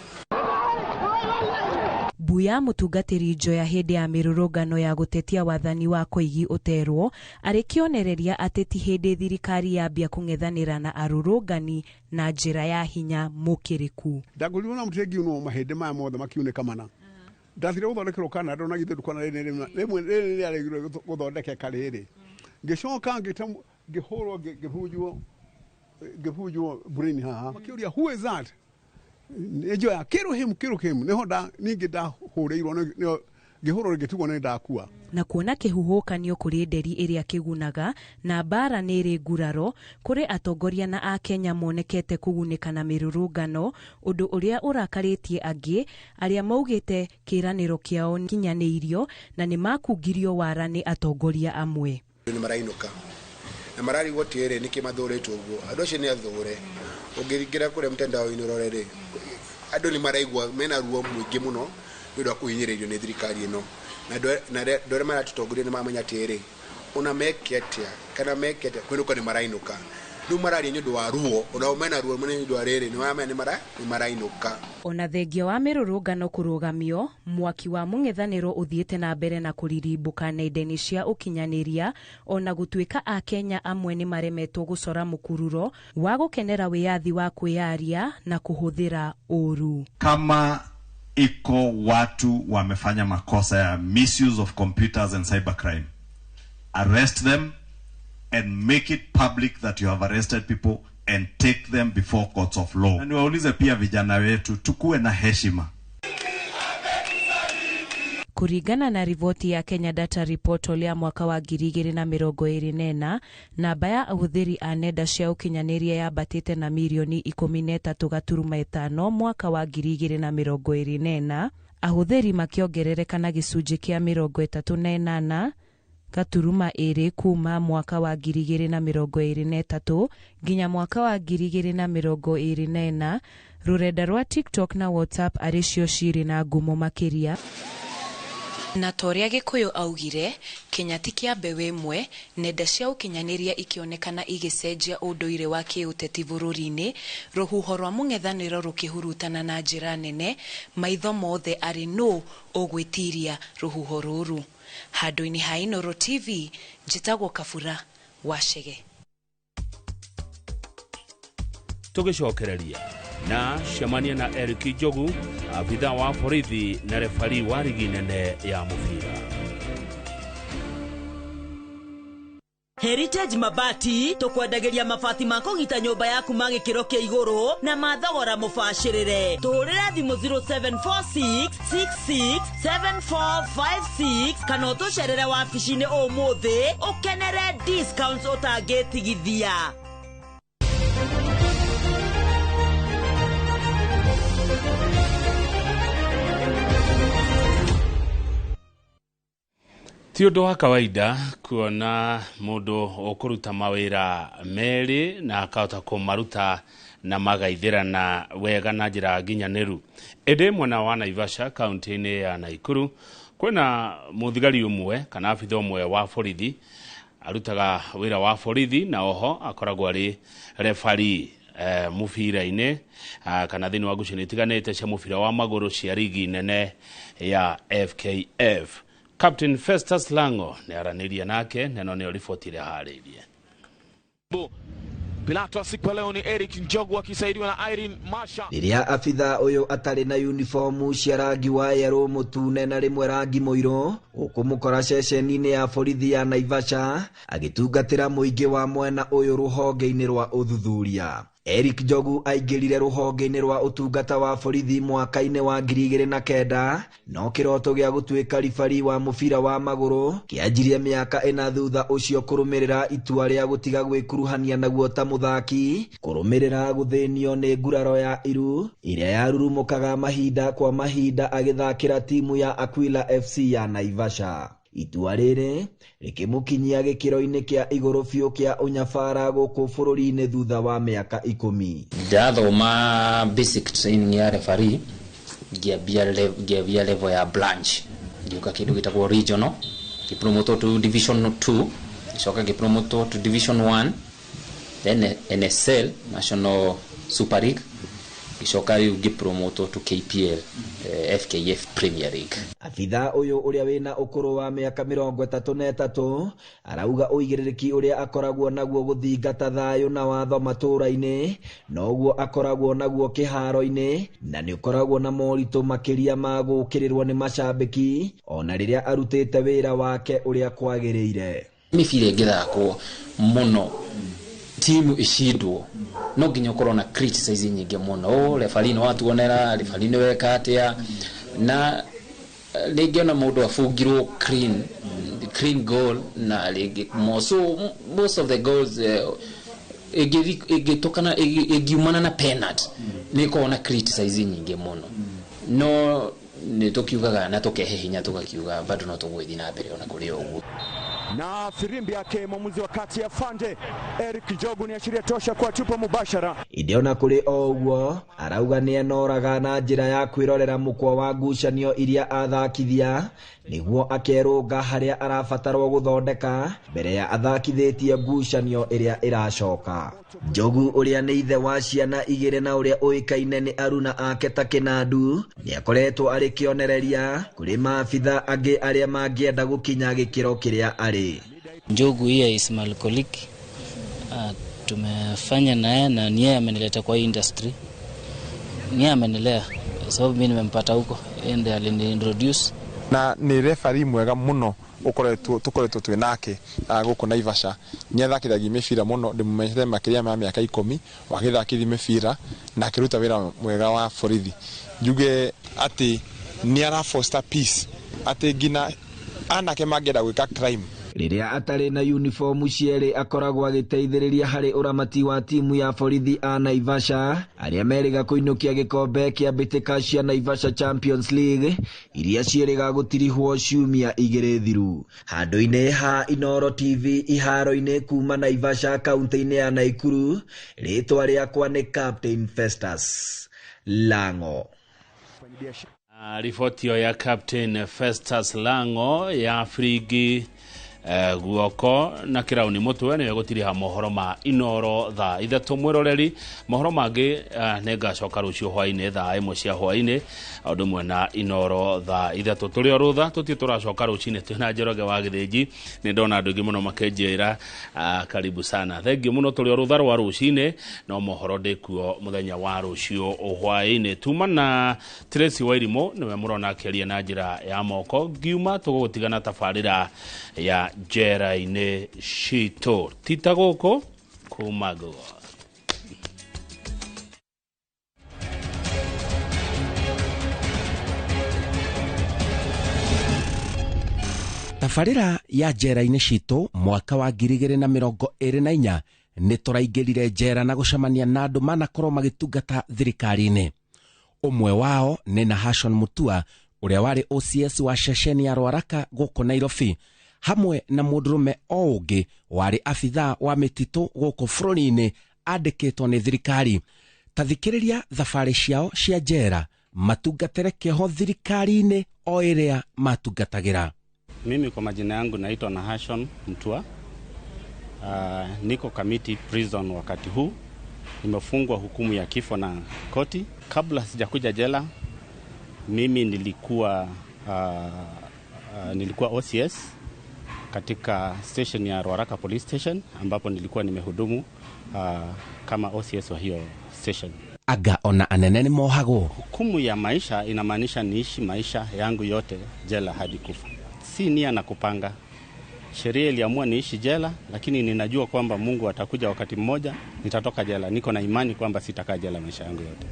Mbu ya mũtungatĩri Njoya hĩndĩ ya mĩrũrũngano ya gũtetia wathani wa Koigi Ũterwo arĩ kĩonereria atĩ ti hĩndĩ thirikari yambia kũng'ethanĩra na arũrũngani na njĩra ya hinya mũkĩrĩku. Ndagũrirwo na mũtĩ ngiunwo mahĩndĩ maya mothe makiunĩka mana. Ndathire gũthondekerwo Canada na githĩ ndukona rĩrĩ rĩmwe rĩrĩ rĩaregirwo gũthondekeka rĩrĩ. Ngĩcoka ngĩhũrwo ngĩbunjwo brain haha. Makĩũria who is that? Njoya kill him niho ningĩ ndahũrĩirwo ngĩhũrwo ngĩtigwo nĩ ndakua. Na kuona kĩhuhũkanio kũrĩ nderi ĩrĩa kĩgunaga na mbara nĩ ĩrĩ nguraro kũrĩ atongoria na akenya monekete kũgunĩka na mĩrũrũngano, ũndũ ũrĩa ũrakarĩtie angĩ arĩa maugĩte kĩĩranĩro kĩao kinyanĩirio na nĩ makungirio wara nĩ atongoria amwe. Nĩ marainũka na mararigwo atĩrĩ nĩkĩ mathũrĩtwo ũguo, andũ acio nĩ athũre. Ũngĩringĩra kũrĩa mtandao-inĩ ũrore rĩ, andũ nĩ maraigua mena ruo mũingĩ mũno nĩ ũndũ wa kũhinyĩrĩrio nĩ thirikari ĩno, na andũ arĩa maratũtongoria nĩ maramenya atĩrĩ ona meke atĩa kana meke atĩa kwĩnũka nĩ marainũka. Rĩu mararia nĩ ũndũ wa ruo, onao mena ruo mũnene nĩ ũndũ wa rĩrĩ nĩ maramenya nĩ marainũka. Ona thengia wa mĩrũrũngano kũrũgamio, mwaki wa mũng'ethanĩro ũthiĩte na mbere na kũririmbũka nenda-inĩ cia ũkinyanĩria, ona gũtuĩka akenya amwe nĩ maremetwo gũcora mũkururo wa gũkenera wĩyathi wa kwĩyaria na kũhũthĩra ũũru. Kama iko watu wamefanya makosa ya misuse of computers and cybercrime, arrest them and make it public that you have arrested people and take them before courts of law. Na niwaulize pia vijana wetu, tukue na heshima. Kũringana na riboti ya Kenya Data Report ya mwaka wa 2024, namba ya ahũthĩri a nenda cia ũkinyanĩria yambatĩte na mirioni 13.5 mwaka wa 2024, ahũthĩri makĩongerereka na gĩcunjĩ kĩa 38.2 kuma mwaka wa 2023 nginya mwaka wa 2024. Rũrenda rwa TikTok na WhatsApp arĩ cio cirĩ na ngumo makĩria. Na ta ũrĩa Gĩkũyũ augire, Kenya ti kĩa mbeũ ĩmwe, nenda cia ũkinyanĩria ikĩonekana igĩcenjia ũndũire wa kĩũteti bũrũri-inĩ, rũhuho rwa mũng'ethanĩro rũkĩhurutana na njĩra nene, maitho mothe arĩ nũ ũgwĩtiria rũhuho rũrũ. Handũ-inĩ ha Inooro TV, njĩtagwo Kabura wa Chege. Tũgĩcokereria na cemania na Eric Njogu, abitha wa borithi na refari wa rigi nene ya mũbira. Heritage Mabati tũkwendagĩria mabati ma kũgita nyũmba yaku ma gĩkĩro kĩa igũrũ na ma thogora mũbacĩrĩre. Tũhũrĩre thimũ 0746667456 kana ũtũcerere wabici-inĩ ũmũthĩ ũkenere discounts ũtangĩtigithia. Ti ũndũ wa kawaida kuona mũndũ ũkũruta mawĩra merĩ na akahota kũmaruta na magaithĩrana wega na njĩra nginyanĩru. Ĩndĩ mwena wa Naivasha kaunti-inĩ ya Naikuru kwĩna mũthigari ũmwe kana abitha ũmwe wa borithi arutaga wĩra wa borithi na oho akoragwo arĩ refari mũbira-inĩ kana thĩinĩ wa ngucanio itiganĩte cia mũbira wa magũrũ cia rigi nene ya FKF. Captain Festus Lango nĩ aranĩria nake neno nĩyo riboti ĩrĩa harĩirie. Pilato siku leo ni Eric Njogu akisaidiwa na Irene Masha. Rĩrĩa abitha ũyũ atarĩ na uniformu cia rangi wa yerũ mũtune na rĩmwe rangi mũirũ, ũkũmũkora ceceni-inĩ ya borithi ya Naivasha agĩtungatĩra mũingĩ wa mwena ũyũ rũhonge-inĩ rwa ũthuthuria. Eric Njogu aingĩrire rũhonge-inĩ rwa ũtungata wa borithi mwaka-inĩ wa 2009, no kĩroto gĩa gũtuĩka ribari wa mũbira wa magũrũ kĩanjirie mĩaka 4 thutha ũcio kũrũmĩrĩra itua rĩa gũtiga gwĩkuruhania naguo ta mũthaki, kũrũmĩrĩra gũthĩnio nĩ nguraro ya iru ĩrĩa yarurumũkaga mahinda kwa mahinda agĩthakĩra timu ya Aquila FC ya Naivasha. Itua rĩrĩ rĩkĩmũkinyia gĩkĩro-inĩ kĩa igũrũ biũ kĩa ũnyabara gũkũ bũrũri-inĩ thutha wa mĩaka 10. Ndathoma basic training ya referee ngĩambia level ya branch, ngĩũka kĩndũ gĩtagwo regional, ngĩpromote to division 2, ngĩcoka ngĩpromote to division 1, then NSL National Super League, ngĩcoka rĩu ngĩpromote to KPL, FKF Premier League. Abitha ũyũ ũrĩa wĩna ũkũrũ wa mĩaka 33 arauga ũigĩrĩrĩki ũrĩa akoragwo naguo gũthingata thayũ na watho matũũra-inĩ noguo akoragwo naguo kĩharo-inĩ, na nĩ ũkoragwo na moritũ makĩria ma gũũkĩrĩrwo nĩ macambĩki ona rĩrĩa arutĩte wĩra wake ũrĩa kwagĩrĩire. Mĩbira ĩngĩthakwo mũno timu icindwo no nginya ũkorwo na criticize nyingĩ mũno, referee nĩ watuonera, referee nĩ weka atĩa, na rĩngĩ ona mũndũ abungirwo clean goal na rĩngĩ so most of the goals ĩngĩtũkana ĩngiumana na penalty nĩ ĩkoragwo na criticize nyingĩ mũno, no nĩ tũkiugaga na tũkehe hinya tũgakiuga bado no tũgũgĩthiĩ na mbere ona kũrĩ ũguo. Na firimbi yake mwamuzi wa kati ya Fande Eric Njogu ni ashiria tosha kwa tupo mubashara. Inde ona kũrĩ o ũguo arauga nĩ enoraga na njĩra ya kwĩrorera mũkwa wa ngucanio iria athakithia nĩguo akerũnga harĩa arabatarwo gũthondeka mbere ya athakithĩtie ngucanio ĩrĩa ĩracoka. Njogu ũrĩa nĩ ithe wa ciana 2 na ũrĩa ũĩkaine nĩ aruna ake ta Kĩnandu nĩ akoretwo arĩ kĩonereria kũrĩ maabitha angĩ arĩa mangĩenda gũkinya gĩkĩro kĩrĩa arĩ. Njogu hiye is my colleague. Tumefanya naye na ni yeye amenileta kwa hii industry. Ni yeye amenilea sababu mimi nimempata huko, yeye ndiye aliniintroduce. Na ni referee mwega muno ukoretwo tukoretwo twi nake guku Naivasha. Ni athakithagia mĩbira muno, ndimumenyete makĩria ma mĩaka 10 wagĩthakithia mĩbira na akĩruta wĩra mwega wa borithi. Njuge atĩ nĩ ara foster peace, atĩ nginya anake mangĩenda gwĩka crime. Rĩrĩa atarĩ na uniformu cierĩ akoragwo agĩteithĩrĩria harĩ ũramati wa timu ya borithi a Naivasha arĩa merĩga kũinũkia gĩkombe kĩa mbĩtĩka cia Naivasha Champions League iria ciĩrĩga gũtirihwo ciumia 2 thiru. Handũ-inĩ ha Inooro TV iharo-inĩ kuma Naivasha kaunti-inĩ ya Naikuru, rĩtwa rĩakwa nĩ Captain Festus Lango. Riboti ĩyo ya Captain Festus Lango ya Frigi guoko na kirauni mutwe niwe gutiriha mohoro ma Inoro thaa 3 mwiroreri mohoro mangi ningacoka rucio hwaini thaa 1 cia hwaini undu mwe na Inoro thaa 3 turi o rutha tutie turacoka rucini twina Njoroge wa Githinji ni ndona andu aingi muno makinjira karibu sana thengiũ muno turi o rutha rwa rucini no mohoro ndikuo muthenya wa rucio hwaini tuma na Tracy Wairimu niwe murona akiaria na njira ya moko ngiuma tugutigana tabarira ya njera-inĩ citũ tita gũkũ kuma Google. Tabarĩra ya njera-inĩ citũ mwaka wa 2024 nĩ tũraingĩrire njera na gũcemania na andũ manakorwo magĩtungata thirikari-inĩ. Ũmwe wao nĩ Nahashon Mutua ũrĩa warĩ OCS wa ceceni ya Ruaraka gũkũ Nairobi, hamwe na mũndũrũme o ũngĩ warĩ abithaa wa mĩtitũ gũkũ bũrũri-inĩ andĩkĩtwo nĩ thirikari. Ta thikĩrĩria thabarĩ ciao cia njera matungatĩre kĩoho thirikari-inĩ o ĩrĩa matungatagĩra. Mimi kwa majina yangu naitwa Nahashon Mutua. Niko Kamiti Prison wakati huu. Nimefungwa hukumu ya kifo na koti. Kabla sijakuja jela, mimi nilikuwa OCS katika station ya Ruaraka Police Station, ambapo nilikuwa nimehudumu kama OCS wa hiyo station. Aga ona anene ni mohagwo. Hukumu ya maisha inamaanisha niishi maisha yangu yote jela hadi kufa. Si nia na kupanga. Sheria iliamua niishi jela, lakini ninajua kwamba Mungu atakuja wakati mmoja nitatoka jela. Niko na imani kwamba sitakaa jela maisha yangu yote.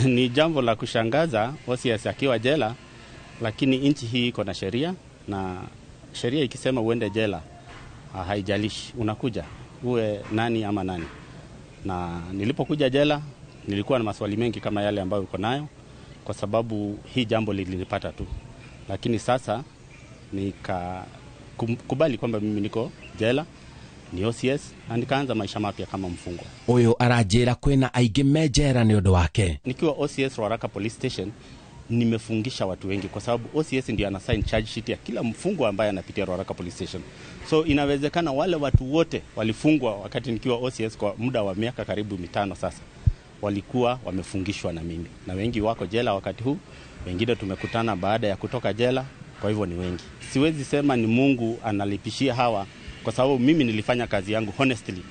Ni jambo la kushangaza OCS akiwa jela, lakini nchi hii iko na sheria, na sheria ikisema uende jela haijalishi unakuja uwe nani ama nani. Na nilipokuja jela nilikuwa na maswali mengi kama yale ambayo uko nayo, kwa sababu hii jambo lilinipata tu. Lakini sasa nikakubali kwamba mimi niko jela, ni OCS, na nikaanza maisha mapya kama mfungwa. Uyu aranjira kwina aingi me jera ni undu wake. Nikiwa OCS Ruaraka Police Station nimefungisha watu wengi, kwa sababu OCS ndio ana sign charge sheet ya kila mfungwa ambaye anapitia Ruaraka Police Station. So inawezekana wale watu wote walifungwa wakati nikiwa OCS kwa muda wa miaka karibu 5 sasa, walikuwa wamefungishwa na mimi. Na wengi wako jela wakati huu, wengine tumekutana baada ya kutoka jela, kwa hivyo ni wengi. Siwezi sema ni Mungu analipishia hawa, kwa sababu mimi nilifanya kazi yangu honestly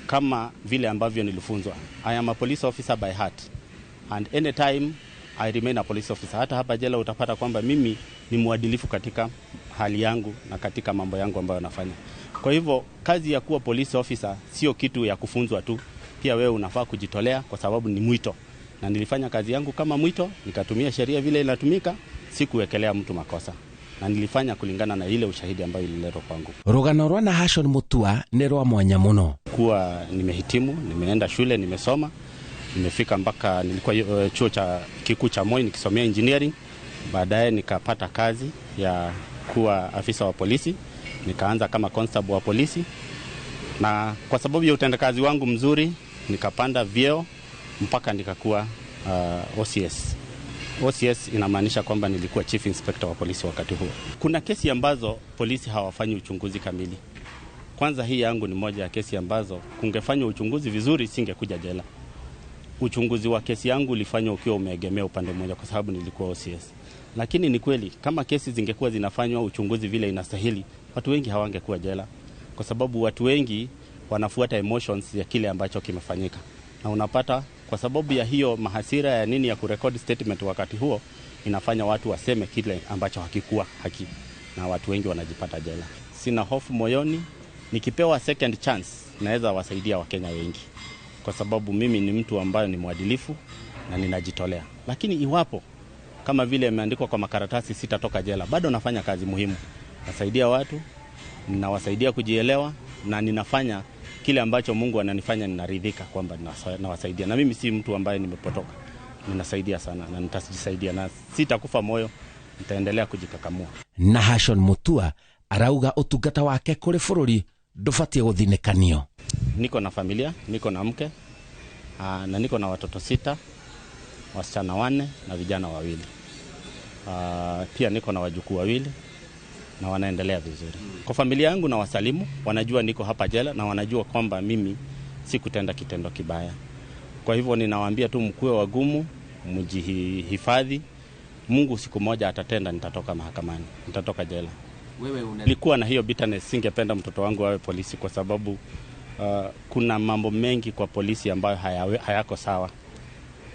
kama vile ambavyo nilifunzwa. I am a police officer by heart, and anytime I remain a police officer. Hata hapa jela utapata kwamba mimi ni mwadilifu katika hali yangu na katika mambo yangu ambayo nafanya. Kwa hivyo kazi ya kuwa police officer sio kitu ya kufunzwa tu, pia wewe unafaa kujitolea kwa sababu ni mwito. Na nilifanya kazi yangu kama mwito, nikatumia sheria vile inatumika, sikuwekelea mtu makosa. Na nilifanya kulingana na ile ushahidi ambayo ililetwa kwangu. Rugano rwa Nahashon Mutua ni rwa mwanya muno. Kuwa nimehitimu, nimeenda shule, nimesoma, nimefika mpaka nilikuwa chuo cha kikuu cha Moi nikisomea engineering. Baadaye nikapata kazi ya kuwa afisa wa polisi, nikaanza kama constable wa polisi. Na kwa sababu ya utendakazi wangu mzuri nikapanda vyeo mpaka nikakuwa OCS. OCS inamaanisha kwamba nilikuwa chief inspector wa polisi wakati huo. Kuna kesi ambazo polisi hawafanyi uchunguzi kamili. Kwanza hii yangu ni moja ya kesi ambazo kungefanywa uchunguzi vizuri singekuja jela. Uchunguzi wa kesi yangu ulifanywa ukiwa umeegemea upande mmoja kwa sababu nilikuwa OCS. Lakini ni kweli kama kesi zingekuwa zinafanywa uchunguzi vile inastahili, watu wengi hawangekuwa jela, kwa sababu watu wengi wanafuata emotions ya kile ambacho kimefanyika. Na unapata kwa sababu ya hiyo mahasira ya nini ya kurekodi statement wakati huo, inafanya watu waseme kile ambacho hakikuwa haki, na watu wengi wanajipata jela. Sina hofu moyoni, nikipewa second chance naweza wasaidia Wakenya wengi, kwa sababu mimi ni mtu ambaye ni mwadilifu na ninajitolea. Lakini iwapo kama vile imeandikwa kwa makaratasi sitatoka jela, bado nafanya kazi muhimu. Nasaidia watu, ninawasaidia kujielewa, na ninafanya kile ambacho Mungu ananifanya ninaridhika kwamba nawasaidia. Na mimi si mtu ambaye nimepotoka. Ninasaidia sana na nitajisaidia na sitakufa moyo, nitaendelea kujikakamua. Nahashon Mutua arauga utungata wake kuri bururi ndubatie guthinekanio. Niko na familia, niko na mke, na niko na watoto 6, wasichana 4 na vijana 2. Pia niko na wajukuu wawili na wanaendelea vizuri. Kwa familia yangu na wasalimu, wanajua niko hapa jela na wanajua kwamba mimi sikutenda kitendo kibaya. Kwa hivyo ninawaambia tu mkuwe wagumu, mjihifadhi. Mungu siku moja atatenda, nitatoka mahakamani, nitatoka jela. Wewe nilikuwa na hiyo bitterness, singependa mtoto wangu awe polisi kwa sababu kuna mambo mengi kwa polisi ambayo hayako sawa.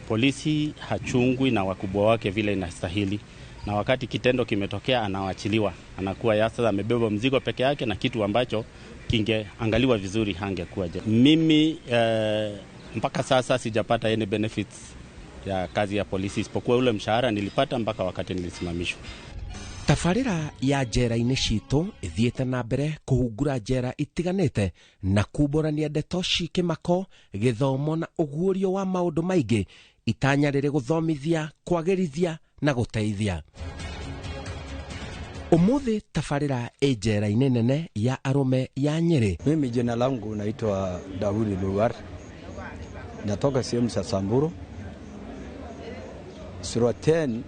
Polisi hachungwi na wakubwa wake vile inastahili, na wakati kitendo kimetokea anawachiliwa, anakuwa ya sasa amebeba mzigo peke yake, na kitu ambacho kingeangaliwa vizuri hangekuwa jela. Mimi mpaka sasa sijapata any benefits ya kazi ya polisi isipokuwa ule mshahara nilipata mpaka wakati nilisimamishwa. Tabarĩra ya njera-inĩ citũ ĩthiĩte na mbere kũhungura njera itiganĩte na kumbũrania ndeto ci kĩmako, gĩthomo na ũguũrio wa maũndũ maingĩ, itanya rĩrĩ gũthomithia, kwagĩrithia na gũteithia. Ũmũthĩ tabarĩra ĩ njera-inĩ nene ya arũme ya Nyĩrĩ. Mimi jina langu naitwa Daudi Lugar, natoka sehemu za Samburu. Sura 10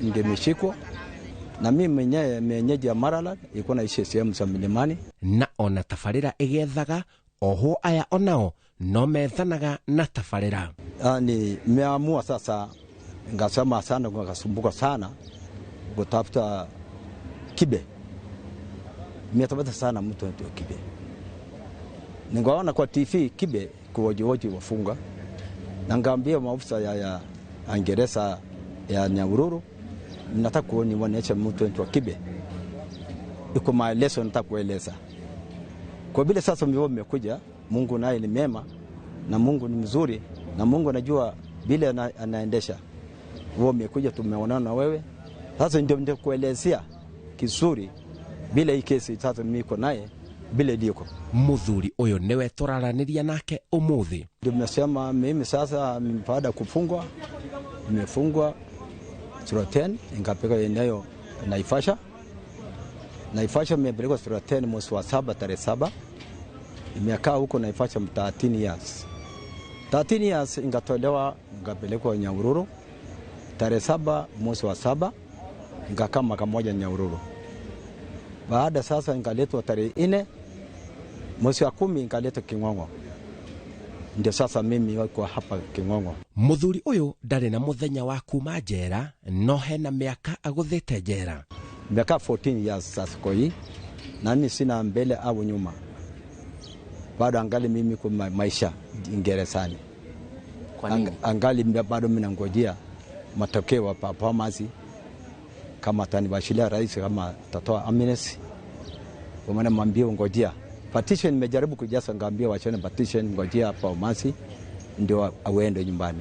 ndimeshikwa na mimi mwenyewe mwenyeji ya Maralal, ilikuwa naishi sehemu za milimani. Na ona tabarĩra ĩgethaga oho aya onao no methanaga na tabarĩra. Ni nimeamua sasa, ngasema sana, ngasumbuka sana kutafuta kibe. Nimetafuta sana mtu anaitwa Kibe. Ningaona kwa TV Kibe kuwojiwoji wafunga. Na ngaambia maafisa ya Angereza ya Nyahururu, nataka kuonyesha mtu anaitwa Kibe. Iko maelezo nataka kueleza. Kwa vile sasa mmekuja, Mungu naye ni mema na Mungu ni mzuri na Mungu anajua vile anaendesha. Wewe umekuja, tumeonana na wewe. Sasa ndio kuelezea kizuri bila hii kesi sasa mimi niko naye bila liko. Muthuri uyu niwe tũraranĩria nake ũmũthĩ. Ndio nimesema mimi sasa baada kufungwa, nimefungwa sura 10 nikapelekwa eneo Naivasha. Naivasha nimepelekwa sura 10 mwezi wa 7 tarehe 7. Nimekaa huko Naivasha 13 years. 13 years nikatolewa nikapelekwa Nyahururu tarehe 7 mwezi wa 7, nikakaa mwaka mmoja Nyahururu. Baada sasa nikaletwa tarehe 4 mwezi wa 10 nikaletwa King'ong'o. Ndio sasa mimi wako hapa King'ong'o. Muthuri uyu ndarĩ na muthenya wa kuma njera, no hena miaka aguthite njera. Miaka 14 years sasa kwa hii, na mimi sina mbele au nyuma. Bado angali mimi kwa maisha gerezani. Kwa nini? Angali bado mimi nangojea matokeo ya performance, kama atanibashiria rais, kama atatoa amnesty. Kwa maana mwambie ngojea. Petition nimejaribu kujaza, ngaambia wachane petition, ngojea performance ndio awende nyumbani.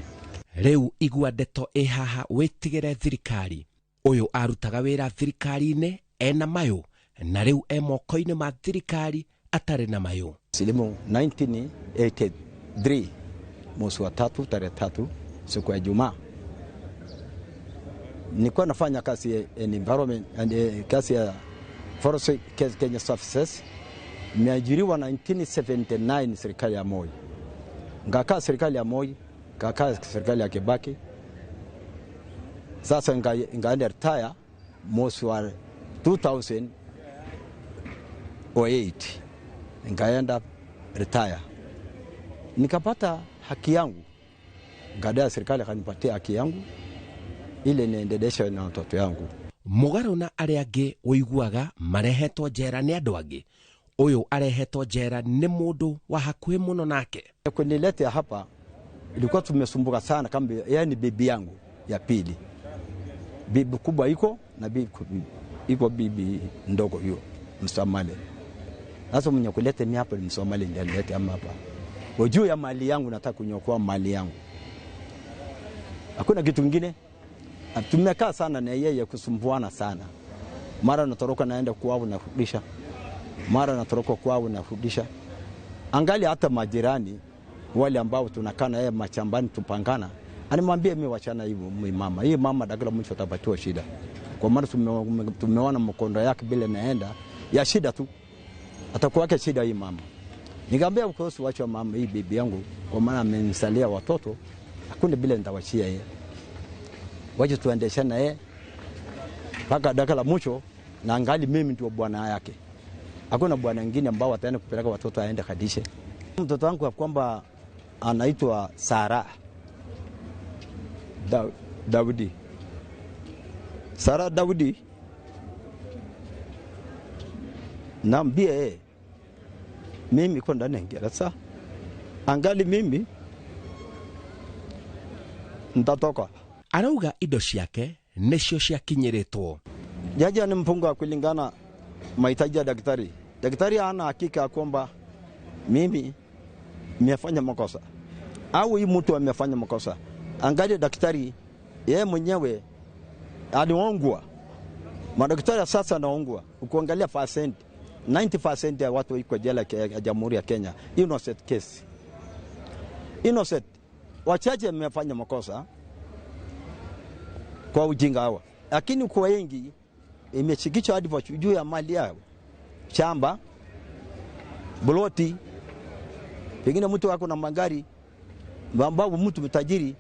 Rĩu igua ndeto ĩ haha wĩtigĩre thirikari. Ũyũ arutaga wĩra thirikari-inĩ ena mayũ, na rĩu e moko-inĩ ma thirikari atarĩ na mayũ. Silimu 1983 mwezi wa 3 tarehe 3 siku ya Ijumaa. Nilikuwa nafanya kazi ya environment and kazi ya Forest Kenya Services. Nimeajiriwa 1979 serikali ya Moi. Ngakaa serikali ya Moi, ngakaa serikali ya Kibaki. Sasa ngaenda retire mwezi wa 2008. Ngaenda retire. Nikapata haki yangu. Ngadai serikali kanipatia haki yangu ile niendeleshe na watoto yangu. Mũgarũ na arĩa angĩ ũiguaga marehetwo njera nĩ andũ angĩ, ũyũ arehetwo njera nĩ mũndũ wa hakuhĩ mũno nake. Kunileta hapa ilikuwa tumesumbuka sana, kama yeye ni bibi yangu ya pili. Bibi kubwa iko na bibi iko bibi ndogo hiyo Msomali. Sasa mwenye kuleta mimi hapa ni Msomali ndiye alileta ama hapa. Kwa juu ya mali yangu nataka kunyokoa mali yangu. Hakuna kitu kingine. Tumekaa sana na yeye kusumbuana sana. Mara natoroka naenda kwao narudisha. Mara natoroka kwao narudisha. Angali hata majirani wale ambao tunakaa na yeye machambani tupangana, animwambie mimi wachana hivyo mama. Hii mama dakika mwisho atapatiwa shida. Kwa maana tumeona mkondo yake bila naenda ya shida tu. Atakuwa yake shida hii mama. Nikamwambia kuhusu wacha mama hii bibi yangu, kwa maana amenisalia watoto, hakuna bila nitawachia yeye. Wacha tuendeshane na yeye. Mpaka dakika la mwisho na angali mimi ndio bwana yake. Hakuna bwana mwingine ambao ataenda kupeleka watoto aende kadishe. Mtoto wangu kwamba anaitwa Sara Daudi. Sara Daudi, naambia yeye mimi kwa ndani ya gereza, angali mimi nitatoka. Arauga indo ciake nicio ciakinyĩrĩtwo. Jaji ni mfunga kulingana mahitaji ya daktari. Daktari hana hakika kwamba mimi nimefanya makosa au hii mtu amefanya makosa. Angalia daktari yeye mwenyewe aliongwa. Madaktari sasa anaongwa. Ukiangalia percent 90% ya watu iko jela ya Jamhuri ya Kenya innocent case. Innocent. Wachache wamefanya makosa kwa ujinga hawa. Lakini kwa wengi imeshikishwa hadi juu ya mali yao. Shamba, buloti, pengine mtu wako na magari, ambao mtu mtajiri,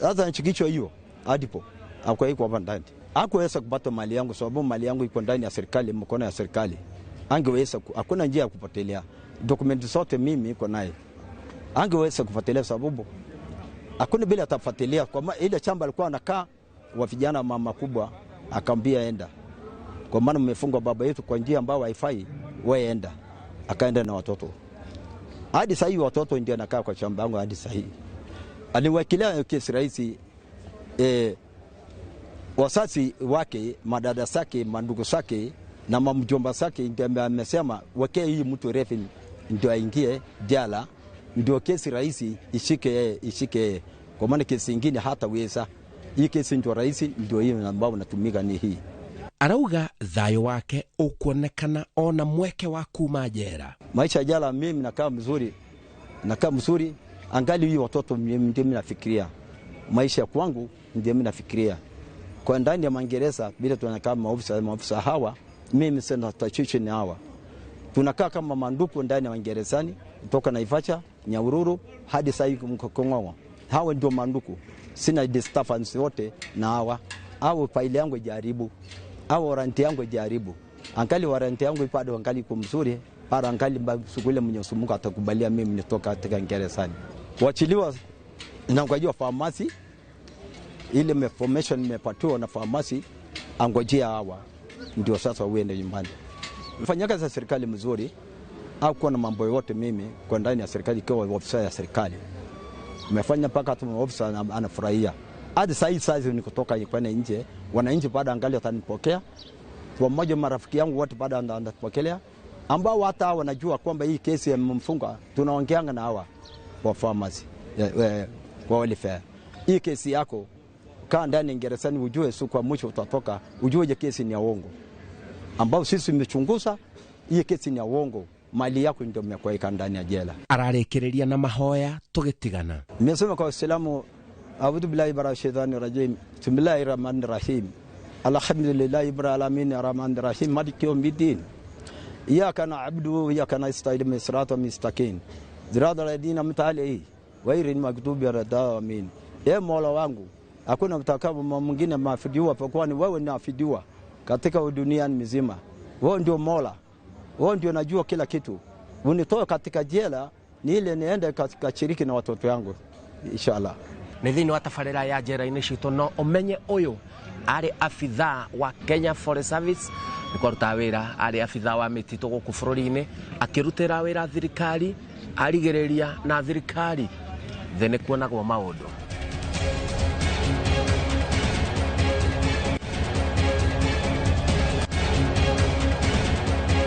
sasa anashikishwa hiyo hadipo. Hapo iko hapa ndani. Hakuweza kupata mali yangu sababu mali yangu iko ndani ya serikali, mkono ya serikali. Angeweza, hakuna njia ya kupotelea. Dokumenti zote mimi iko naye. Angeweza kufuatilia sababu hakuna bila atafuatilia kwa ile shamba alikuwa anakaa wa vijana mama kubwa, akamwambia enda. Kwa maana mmefungwa baba yetu kwa njia ambayo haifai, wewe enda. Akaenda na watoto. Hadi sasa hivi watoto ndio anakaa kwa shamba yangu hadi sasa hivi. Aliwakilia kesi rais wasasi wake, madada zake, mandugu zake na mamjomba zake ndio amesema weke hii mtu refu ndio aingie jela, ndio kesi rais ishike. Kwa maana kesi nyingine hataweza. Hii kesi ndio rais ndio hiyo ambayo natumika ni hii. Arauga thayo wake ukuonekana ona mweke wa kuma jera. Maisha jela mimi nakaa mzuri. Nakaa mzuri angali hii watoto ndio mimi nafikiria. Maisha kwangu ndio mimi nafikiria. Kwa ndani ya Magereza bila tunakaa maofisa hawa, mimi sina tashwishi ni hawa. Tunakaa kama manduku ndani ya Magerezani kutoka Naivasha, Nyahururu hadi sasa hivi Mkong'ong'o. Hawa ndio manduku. Sina disturbance wote na hawa. Au faili yangu jaribu. Au warranty yangu jaribu. Angali warranty yangu bado angali iko mzuri, bado angali sukule Mwenyezi Mungu atakubalia mimi nitoka katika gerezani. Wachiliwa na ngojea pharmacy ile information nimepatiwa na pharmacy, angojea hawa ndio sasa uende nyumbani. Mfanyakazi wa serikali mzuri au kuwa na mambo yote mimi kwa ndani ya serikali kwa ofisa ya serikali. Nimefanya mpaka hata ofisa anafurahia. Hadi sasa hivi nikotoka kwenda nje, wananchi bado angali watanipokea. Kwa mmoja marafiki yangu wote bado wananipokelea, ambao hata wanajua kwamba hii kesi ya mfunga tunaongeanga na hawa wa pharmacy kwa welfare. Hii kesi yako kaa ndani gerezani ujue siku ya mwisho utatoka, ujue je kesi ni ya uongo. Ambao sisi tumechunguza hii kesi ni ya uongo, mali yako ndio mmekuweka ndani ya jela. Ararĩkĩrĩria na mahoya tũgĩtigana. Nimesema kwa Waislamu, a'udhu billahi minash shaitani rajim, bismillahir rahmanir rahim, alhamdulillahi rabbil alamin arrahmanir rahim, maliki yawmiddin, iyyaka na'budu wa iyyaka nasta'in, siratal mustaqim, siratal ladzina an'amta alayhim ghairil maghdubi alayhim. Ee Mola wangu, hakuna mtakao mwingine mafidiwa kwa ni wewe unafidiwa katika dunia mzima. Wewe ndio Mola, wewe ndio unajua kila kitu. Unitoe katika jela ni ile niende katika shiriki na watoto wangu inshallah. Nĩ thĩinĩ wa tabarĩra ya njera-inĩ citũ no ũmenye ũyũ arĩ abithaa wa Kenya Forest Service nĩ kwarutaga wĩra, arĩ abithaa wa mĩtitũ gũkũ bũrũri-inĩ, akĩrutĩra wĩra thirikari, arigĩrĩria na thirikari thĩ nĩ kuonagwo maũndũ.